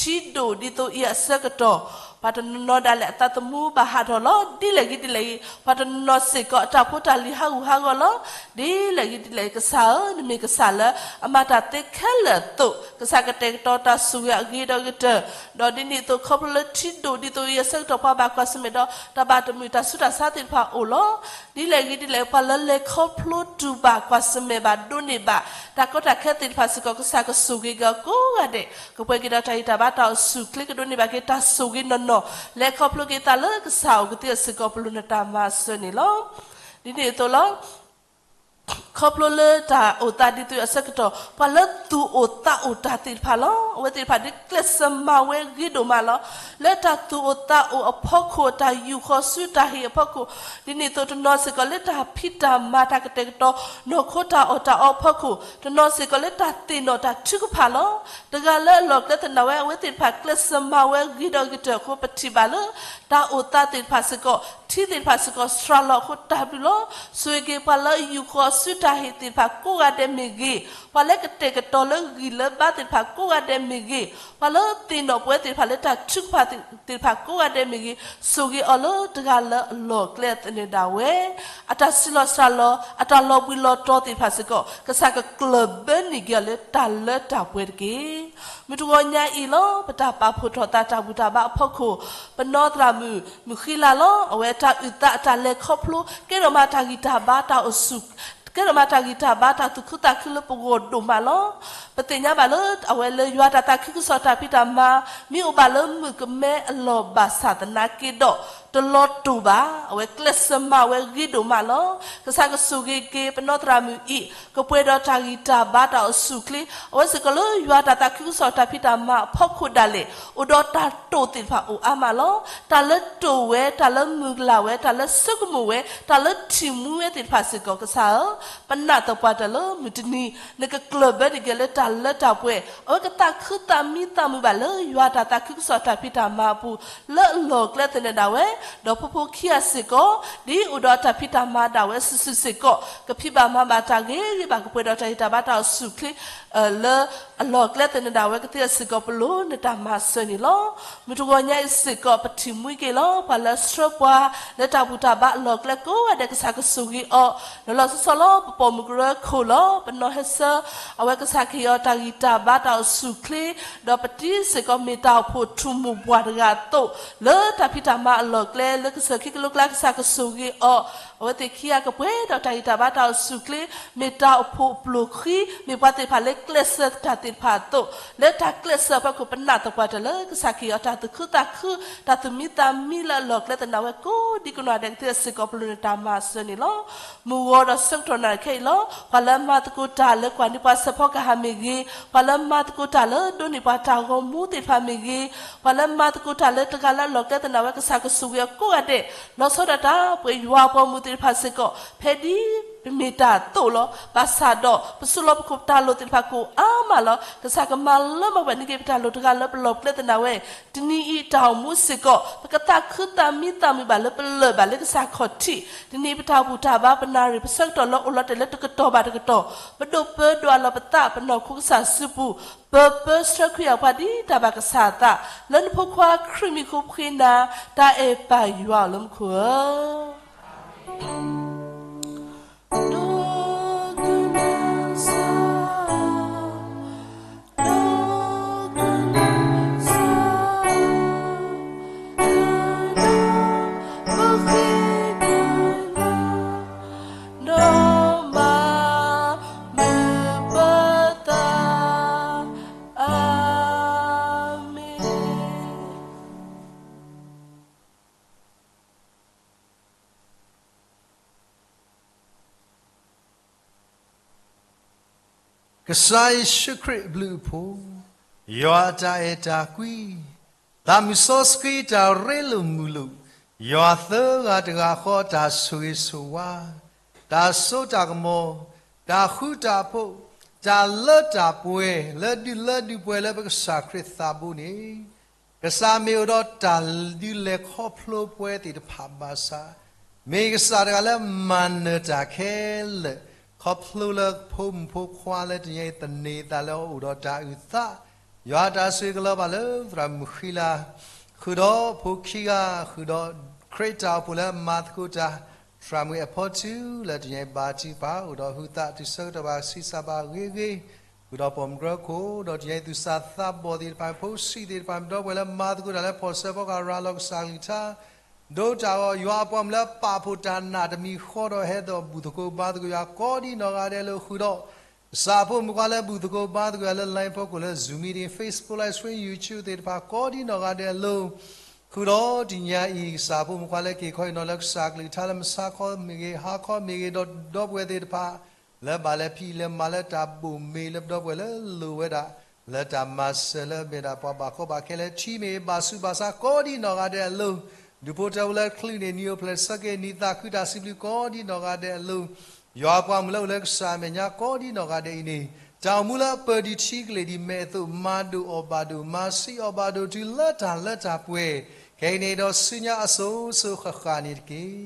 ထံဒိၣ်ဒ်သိးအံၤအဆၢကတီၢ်, ပှၤတနီၤနီၤဒၣ်လဲာ်အသးသမူဘၣ်ဟးထီၣ်လီၤ. ဒ်လဲၣ်ဂ့ၤဒ်လဲၣ်ဂ့ၤ, ပှၤတနီၤစ့ၢ်ကီးအတၢ်ဖိတၢ်လံၤဟးဂူာ်ဟးဂီၤလီၤ. ဒ်လဲၣ်ဂ့ၤဒ်လဲၣ်ဂ့ၤ, ကစၢ်ဧၢ, နမ့ၢ်ကစၢ်လၢအမၤတၢ်သ့ခဲလၢာ်အသိး, ကစၢ်ကတဲာ်ကတီၤတၢ်ဆိၣ်ဂ့ၤအဂ့ၤဒီးအဂ့ၤကတၢၢ်, ဒီးဒ်န့ၣ်အသိး ခီဖျိလၢထံဒိၣ်ဒ်သိးအံၤအဆၢကတီၢ် ပှၤဘၣ်ကွၢ်ဆၢၣ်မဲာ်ဒီး တၢ်ဘၣ်တမုာ်တၢ်ဆူးတၢ်ဆါသ့ၣ်တဖၣ်အိၣ်လီၤ. ဒ်လဲၣ်ဂ့ၤဒ်လဲၣ်ဂ့ၤ, ပှၤလၢလဲၤခီဖျိတူၢ်ဘၣ်ကွၢ်ဆၢၣ်မဲာ်ဘၣ်ဒိးန့ၢ်ဘၣ် တၢ်ကီတၢ်ခဲသ့ၣ်တဖၣ်စ့ၢ်ကီး ကစၢ်ကဆိၣ်ဂ့ၤက့ၤအီၤကိးဂၤဒဲး, ကပှဲၤက့ၤဒီးတၢ်ဂံၢ်တၢ်ဘါတၢ်အိၣ်ဆူၣ်ချ့ကဒိးန့ၢ်ဘၣ်က့ၤတၢ်ဆိၣ်ဂ့ၤနီၢ်နီၢ်, လဲၤခီဖျိက့ၤသးလၢကစၢ်အအိၣ်ကသ့အစ့ၢ်ကီး ပလိၣ်နတၢ်မၤစၢၤန့ၣ်လီၤ. ဒ်န့ၣ်အသိးလီၤ. ခီဖျိလၢတၢ်အိၣ်သးဒ်သိးအံၤအဆၢကတီၢ်, ပှၤလၢသူၣ်အိၣ်သးအိၣ်တၢ်သ့ၣ်တဖၣ်လီၤ. အဝဲသ့ၣ်တဖၣ်ဒ်ကျဲးစၢးမၤဝဲဂ့ၤဒိၣ်မးလီၤ. လၢတၢ်သူၣ်အိၣ်သးအိၣ်အဖီခိၣ်, တၢ်ယူာ်ဃီၤဆူတၢ်ဟ့ၣ်အဖီခိၣ်, ဒ်န့ၣ်အသိးတနီၤစ့ၢ်ကီးလၢတၢ်ဖံးတၢ်မၤတၢ်ကတဲာ်ကတီၤ နီၢ်ခိတၢ်အီၣ်တၢ်အီအဖီခိၣ်, တနီၤစ့ၢ်ကီးလၢတၢ်သ့ၣ်နီၣ်တၢ်ထုကဖၣ်လီၤ. တဂၤလၢအလီၢ်ကျဲသနာ်ဝဲ အဝဲသ့ၣ်တဖၣ်ကျဲးစၢးမၤဝဲဂ့ၤဒီးဂ့ၤကတၢၢ်အဃိ ပထံၣ်ဘၣ်လၢ တၢ်အိၣ်သးသ့ၣ်တဖၣ်စ့ၢ်ကီး, ထံသ့ၣ်တဖၣ်စ့ၢ်ကီး စှၤလီၤအဃိတၢ်ဘျုးလီၤ. ဆိၣ်ဂ့ၤက့ၤပှၤလၢအယူာ်ဃီၤဆူတၢ်ဟ့ၣ်သ့ၣ်တဖၣ်ကိးဂၤဒဲးမ့ၢ်ဂ့ၤ, ပှၤလၢကတဲာ်ကတီၤလၢဂံၢ်လၢဘါသ့ၣ်တဖၣ်ကိးဂၤဒဲးမ့ၢ်ဂ့ၤ, ပှၤလၢသ့ၣ်နီၣ်ပဝဲသ့ၣ်တဖၣ်လၢတၢ်ထုကဖၣ်သ့ၣ်တဖၣ်ကိးဂၤဒဲးမ့ၢ်ဂ့ၤ, ဆိၣ်ဂ့ၤအီၤလၢတဂၤလၢအလီၢ်ကျဲသနၢၣ်ဒၣ်ဝဲ အတၢ်ဆံးလီၤစှၤလီၤ, အတၢ်လီၤဘှံးလီၤတီၤသ့ၣ်တဖၣ်စ့ၢ်ကီး, ကစၢ်ကကျၢၢ်ဘၢန့ၢ်က့ၤအီၤလၢတၢ်လၢတၢ်ပှဲၤတက့ၢ်. မုၢ်တဂီၤညါအံၤလီၤ, ပတၢ်ပာ်ဖှိၣ်ထီၣ်သးတၢ်ဘူၣ်တၢ်ဘါအဖီခိၣ်, ပနီၢ်သရၣ်မုၣ် မုၢ်ဃံလၤလီၤ. အဝဲတၢ်အုၣ်သးအတၢ်လဲၤခီဖျိ ကဲထီၣ်မးတၢ်ဂံၢ်တၢ်ဘါတၢ်အိၣ်ဆူၣ်, ကဲထီၣ်မးတၢ်ဂံၢ်တၢ်ဘါတၢ်သူၣ်ခုသးခုလၢပဂီၢ်ဒိၣ်မးလီၤ. ပသ့ၣ်ညါဘၣ်လၢ အဝဲလၢယွၤတၢ်သးခုကစီၣ်တၢ်ဖံးတၢ်မၤ မ့ၢ်အိၣ်ဘၣ်လၢမုၣ်ကမဲအလီၢ်ဘၣ်ဆၣ်သနာ်က့ဒီး တလီၤတူာ်ဘၣ်. အဝဲကျဲးစၢးမၤဝဲဂ့ၤဒိၣ်မးလီၤ. ကစၢ်ကဆိၣ်ဂ့ၤက့ၤပနီၢ်သရၣ်မုၣ်အံၤ ကပှဲၤဒီးတၢ်ဂံၢ်တၢ်ဘါတၢ်အိၣ်ဆူၣ်ချ့, အဝဲစ့ၢ်ကီးလၢယွၤတၢ်သးခုကစီၣ်တၢ်ဖံးတၢ်မၤအဖီခိၣ်ဒၣ်လဲာ် အိၣ်ဒီးတၢ်တိာ်သ့ၣ်တဖၣ်အိၣ်အါမးလီၤ. တၢ်လၢတိာ်ဝဲ, တၢ်လၢမုၢ်လၢ်ဝဲ, တၢ်လၢဆိကမိၣ်ဝဲ, တၢ်လၢထံၣ်မှံဝဲသ့ၣ်တဖၣ်စ့ၢ်ကီး ကစၢ်ဧၢ, ပနာ်သပှၢ်တၢၢ်လၢမုၢ်တနံၤ နကကျၢၢ်ဘၢန့ၢ်က့ၤလၢတၢ်လၢတၢ်ပှဲၤ, အဝဲကသးခုသးမံသးမုာ်ဘၣ်လၢယွၤတၢ်သးခုကစီၣ်တၢ်ဖံးတၢ်မၤအပူၤ လၢအလီၢ်ကျဲသနၢၣ်ဒၣ်ဝဲ, ဒီးဖိဖိခံဂၤစ့ၢ်ကီး ဒ်အိၣ်ဒီးတၢ်ဖံးတၢ်မၤဒၣ်ဝဲစုာ်စုာ်စ့ၢ်ကီး ကဖံးဘၣ်မၤဘၣ်တၢ်ဂ့ၤဂ့ၤဘၣ် ကပှဲၤဒီးတၢ်ဂံၢ်တၢ်ဘါတၢ်အိၣ်ဆူၣ်ချ့ လၢအလီၢ်ကျဲသနၢၣ်ဒၣ်ဝဲကသ့အစ့ၢ်ကီး ပလိၣ်နတၢ်မၤစၢၤန့ၣ်လီၤ. မုၢ်တဂီၤညါအံၤစ့ၢ်ကီး ပထံၣ်မှံက့ၤလီၤ ပှၤလၢဆှၢပှၤ လၢတၢ်ဘူၣ်တၢ်ဘါအလီၢ်ကျဲကိးဂၤဒဲး ကစၢ်ကဆိၣ်ဂ့ၤအီၤ, ဒီးလီၤဆီဆီလၢပပိာ်မုၣ်ကရၢခိၣ်လီၤ. ပနီၢ်ဟဲဆၢ အဝဲကစၢ်ကဟ့ၣ်အီၤတၢ်ဂံၢ်တၢ်ဘါတၢ်အိၣ်ဆူၣ်ချ့, ဒီးပတံၤစ့ၢ်ကီးမ့ၢ်တၢ်အိၣ်ဖှိၣ်ထူၣ်မိၢ်ပှၢ်တဂၤအသိး လၢတၢ်ဖံးတၢ်မၤအလီၢ်ကျဲ လၢကစၢၢ်ခံကလိကျါ ကစၢ်ကဆိၣ်ဂ့ၤအီၤ, အဝဲသ့ၣ်ခံဂၤကပှဲၤဒီးတၢ်ဂံၢ်တၢ်ဘါတၢ်အိၣ်ဆူၣ်ချ့, မ့ၢ်တၢ်အိၣ်ဖှိၣ်အပျိၢ်ဃံ, မ့ၢ်ပှၤသ့ၣ်တဖၣ်လၢကျဲးစၢးတၢ်သ့ၣ်တဖၣ်အသိး, လၢတၢ်ကျဲးစၢးအဖီခိၣ် ပနာ်သပှၢ်တၢၢ်လၢကစၢ်ကဟ့ၣ်အီၤတၢ်သူၣ်ခုသးခု, တၢ်သူၣ်မံသးမံလၢအလီၢ်ကျဲသနၢၣ်ဝဲကိးဒံကနီၢ်ဒဲးကသ့အစ့ၢ်ကီး ပလိၣ်နတၢ်မၤစၢၤန့ၣ်လီၤ. မုၢ်ဂီၤဒီးဆၢကတီၢ်နၣ်ရံၣ်ခဲအံၤလီၤ. ပှၤလၢမၤသကိးတၢ်လၢကွၢ်န့ၢ်ပှၤစဲးဖီကဟၣ်မ့ၢ်ဂ့ၤ, ပှၤလၢမၤသကိးတၢ်လၢဒိးန့ၢ်ပှၤတၢ်ဂီၤမူသ့ၣ်တဖၣ်မ့ၢ်ဂ့ၤ, ပှၤလၢမၤသကိးတၢ်လၢတဂၤလၢအလီၢ်ကျဲသနၢၣ်ဝဲ ကစၢ်ကဆိၣ်ဂ့ၤအီၤကိးဂၤဒဲး, လီၤဆီဒၣ်တၢ် ပှဲၤယွၤအပှၤမုၣ်သ့ၣ်တဖၣ်စ့ၢ်ကီး ဖဲဒ်ပမ့ၢ်တၢ်အသိးလီၤ. ဘၣ်ဆၣ်ဒီး ပစုလီၢ်ပခိၣ်ပတၢ်လိၣ်သ့ၣ်တဖၣ်ကအိၣ်အါမးလီၤ. ကစၢ်ကမၤလၢမၤဝဲန့ၢ်က့ၤပတၢ်လိၣ်တဂၤလၢပလီၢ်ကျဲသနၢၣ်ဝဲ, တနံၤအံၤတၢ်အိၣ်မူစ့ၢ်ကီး ပကသးခုသးမံသးမုာ်ဘၣ်လၢပလၢၢ်ဘၣ်လၢကစၢ်ခီၣ်ထံး, တနံၤအံၤပတၢ်ဘူၣ်တၢ်ဘါပနၢ်ရံၣ် ပဆၢကတီၢ်လၢအိၣ်လီၤတဲာ်လၢတကတီၢ်ဘၣ်တကတီၢ်, ပဒိးပၢဒိးအးလီၤပသး ပနီၢ်ခိကစၢ်စုပူၤ, ပၢပၢဆှၢခရံာ်အပှၤဒ်တၢ်ဘၣ်ကစၢ်အသး, လၢနဖိခွါခရံာ်မံၤအဃိ ပဃ့နၤ, တၢ်အဲၣ်ပၢ်ယွၤအိၣ်လၢမူခိၣ်ဧၢ. ကစၢ်ယ့ၣ်ၡူးခရံာ်အဘျုးအဖှိၣ်, ယွၤအတၢ်အဲၣ်တၢ်ကွံ, သးမုၢ်စီဆှံတၢ်ရ့လိာ်မုာ်လိာ်, ယွၤသၢဂၤတဂၤဃီအတၢ်ဆိၣ်ဂ့ၤဆိၣ်ဝါ, တၢ်စိတၢ်ကမီၤ, တၢ်ဃူတၢ်ဖိး, တၢ်လၢတၢ်ပှဲၤ လၢဒုးလၢဒုးပှဲၤလၢပကစၢ်ခရံာ်သးဘိန့ၣ် ကစၢ်မ့ၢ်အိၣ်ဒီးတၢ်ဒုးလဲၤခီဖျိပှဲၤသ့ၣ်တဖၣ်ဘၣ်ဆၣ်, မ့ၢ်ကစၢ်တဂၤလၢမၤနၢၤတၢ်ခဲလၢာ်, ခီဖျိလၢဖိမုၣ်ဖိခွါလၢတနံၤအံၤသန့ၤသးလၢအအိၣ်ဒီးတၢ်အုၣ်သး, ယွၤအတၢ်ဆိၣ်ဂ့ၤကလီၤဘၣ်လၢသရၣ်မုၣ်ဃံလၤ, ဃုာ်ဒီးဖိခံဂၤ, ဃုာ်ဒီးခရံာ်တၢ်အိၣ်ဖှိၣ်လၢမၤသကိးတၢ်, သရၣ်မုၣ်အဲၣ်ဖီထူလၢတနံၤအံၤဘၣ်တံၢ်ပာ် အိၣ်ဒီးဟုသးတုၤဆၢကတီၢ်ဘၣ်ဆံးစၢ်ဘၣ်ဂ့ၤဂ့ၤ, ဃုာ်ဒီးပိာ်မုၣ်ကရၢခိၣ် ဒီးတနံၤအံၤသူၣ်စၢ်သးဘီၣ်သ့ၣ်တဖၣ် ဖိဆံးသ့ၣ်တဖၣ် မ့ၢ်ဒီပုၢ်ဝဲၢ်လၢမၤသကိးတၢ်လၢဖီၣ်ဆၢဖီကဟၣ်ရၤလီၤကစၢ်ကလုၢ်ကထါ, ဒိးတၢ်အီၣ် ယွၤအပှၤမုၣ်လၢပာ်ဖှိၣ်တၢ်နာ်တမံၤဃီဒီးဟဲဒီးဘူၣ်သကိးဘါသကိးယွၤကိးဒံနီၢ်ဂၤဒဲးလၢဃုာ်ဒီး ကစၢ်ဖိမုၣ်ခွါလၢဘူၣ်သကိးဘါသကိးယွၤလၢ line ဖီခိၣ်လၢ Zoom meeting, Facebook live stream, YouTube သ့ၣ်တဖၣ် ကိးဒံနီၢ်ဂၤဒဲးအလိၤ, ဃုာ်ဒီးတနံၤအံၤ ကစၢ်ဖိမုၣ်ခွါလၢက့ၤခီအံၤနီၤလၢကစၢ်ကလုၢ်ကထါလၢမုၢ်ဆါခီမ့ၢ်ဂ့ၤ ဟါခီမ့ၢ်ဂ့ၤ ဒီးဒီပုၢ်ဝဲၢ်သ့ၣ်တဖၣ် လၢဘၣ်လဲၤဖံးလဲၤမၤလၢတၢ်ဘိၣ်မ့ၢ်လၢပဒီပုၢ်ဝဲၢ်လၢလိၣ်ဝဲဒၣ် လၢတၢ်မၤစၢၤလၢမ့ၢ်ဒၣ်ပှၤဘၣ်ကီဘၣ်ခဲလၢ ထံမ့ၢ်ဂ့ၤ ဘၣ်ဆူးဘၣ်ဆါကိးဒံနီၢ်ဂၤဒဲးအလိၤ, ဒူၣ်ဖိထၢဖိလၢချုးန့ၢ်နံၤအိၣ်ဖျဲၣ်ဆၢက့ၤ နံၤသးခုတၢ်စံးဘျုးကိးဒံနီၢ်ဂၤဒဲးအလိၤ, ယွၤအပှၤမုၣ်လၢအိၣ်လၢကစၢ်အမဲာ်ညါကိးဒံနီၢ်ဂၤဒဲးအံၤန့ၣ် တၢ်အိၣ်မူလၢအပၢၢ်ဒံးထံကလ့ၢ်ဒံးမဲာ်အသိး မၤဒိၣ်အီၣ်ဘၣ်ဒိၣ် မၤဆံးအီၣ်ဘၣ်ဒိၣ်တုၤလၢတၢ်လၢတၢ်ပှဲၤ ခဲအံၤန့ၣ်ဒီးဆူညါအစိၤစိၤဃၣ်ဃၣ်န့ၣ်တက့ၢ်.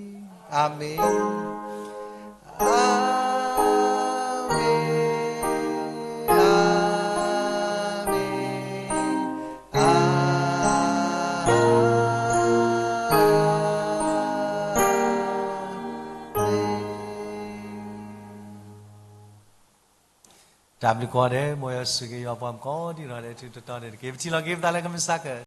အၤမ့ၣ်, အၤမ့ၣ်, အၤမ့ၣ်, အၤမ့ၣ်. တၢ်ဘျုးကိးဂၤဒဲး မ်ယွၤဆိၣ်ဂ့ၤယွၤပှၤမုၣ်ကိးဒံနီၢ်ဂၤဒဲး ထူးထူးတီၤတီၤန့ၣ်တက့ၢ်. ပထံၣ်လိာ်က့ၤပသးလၢကမ့ၢ်စးက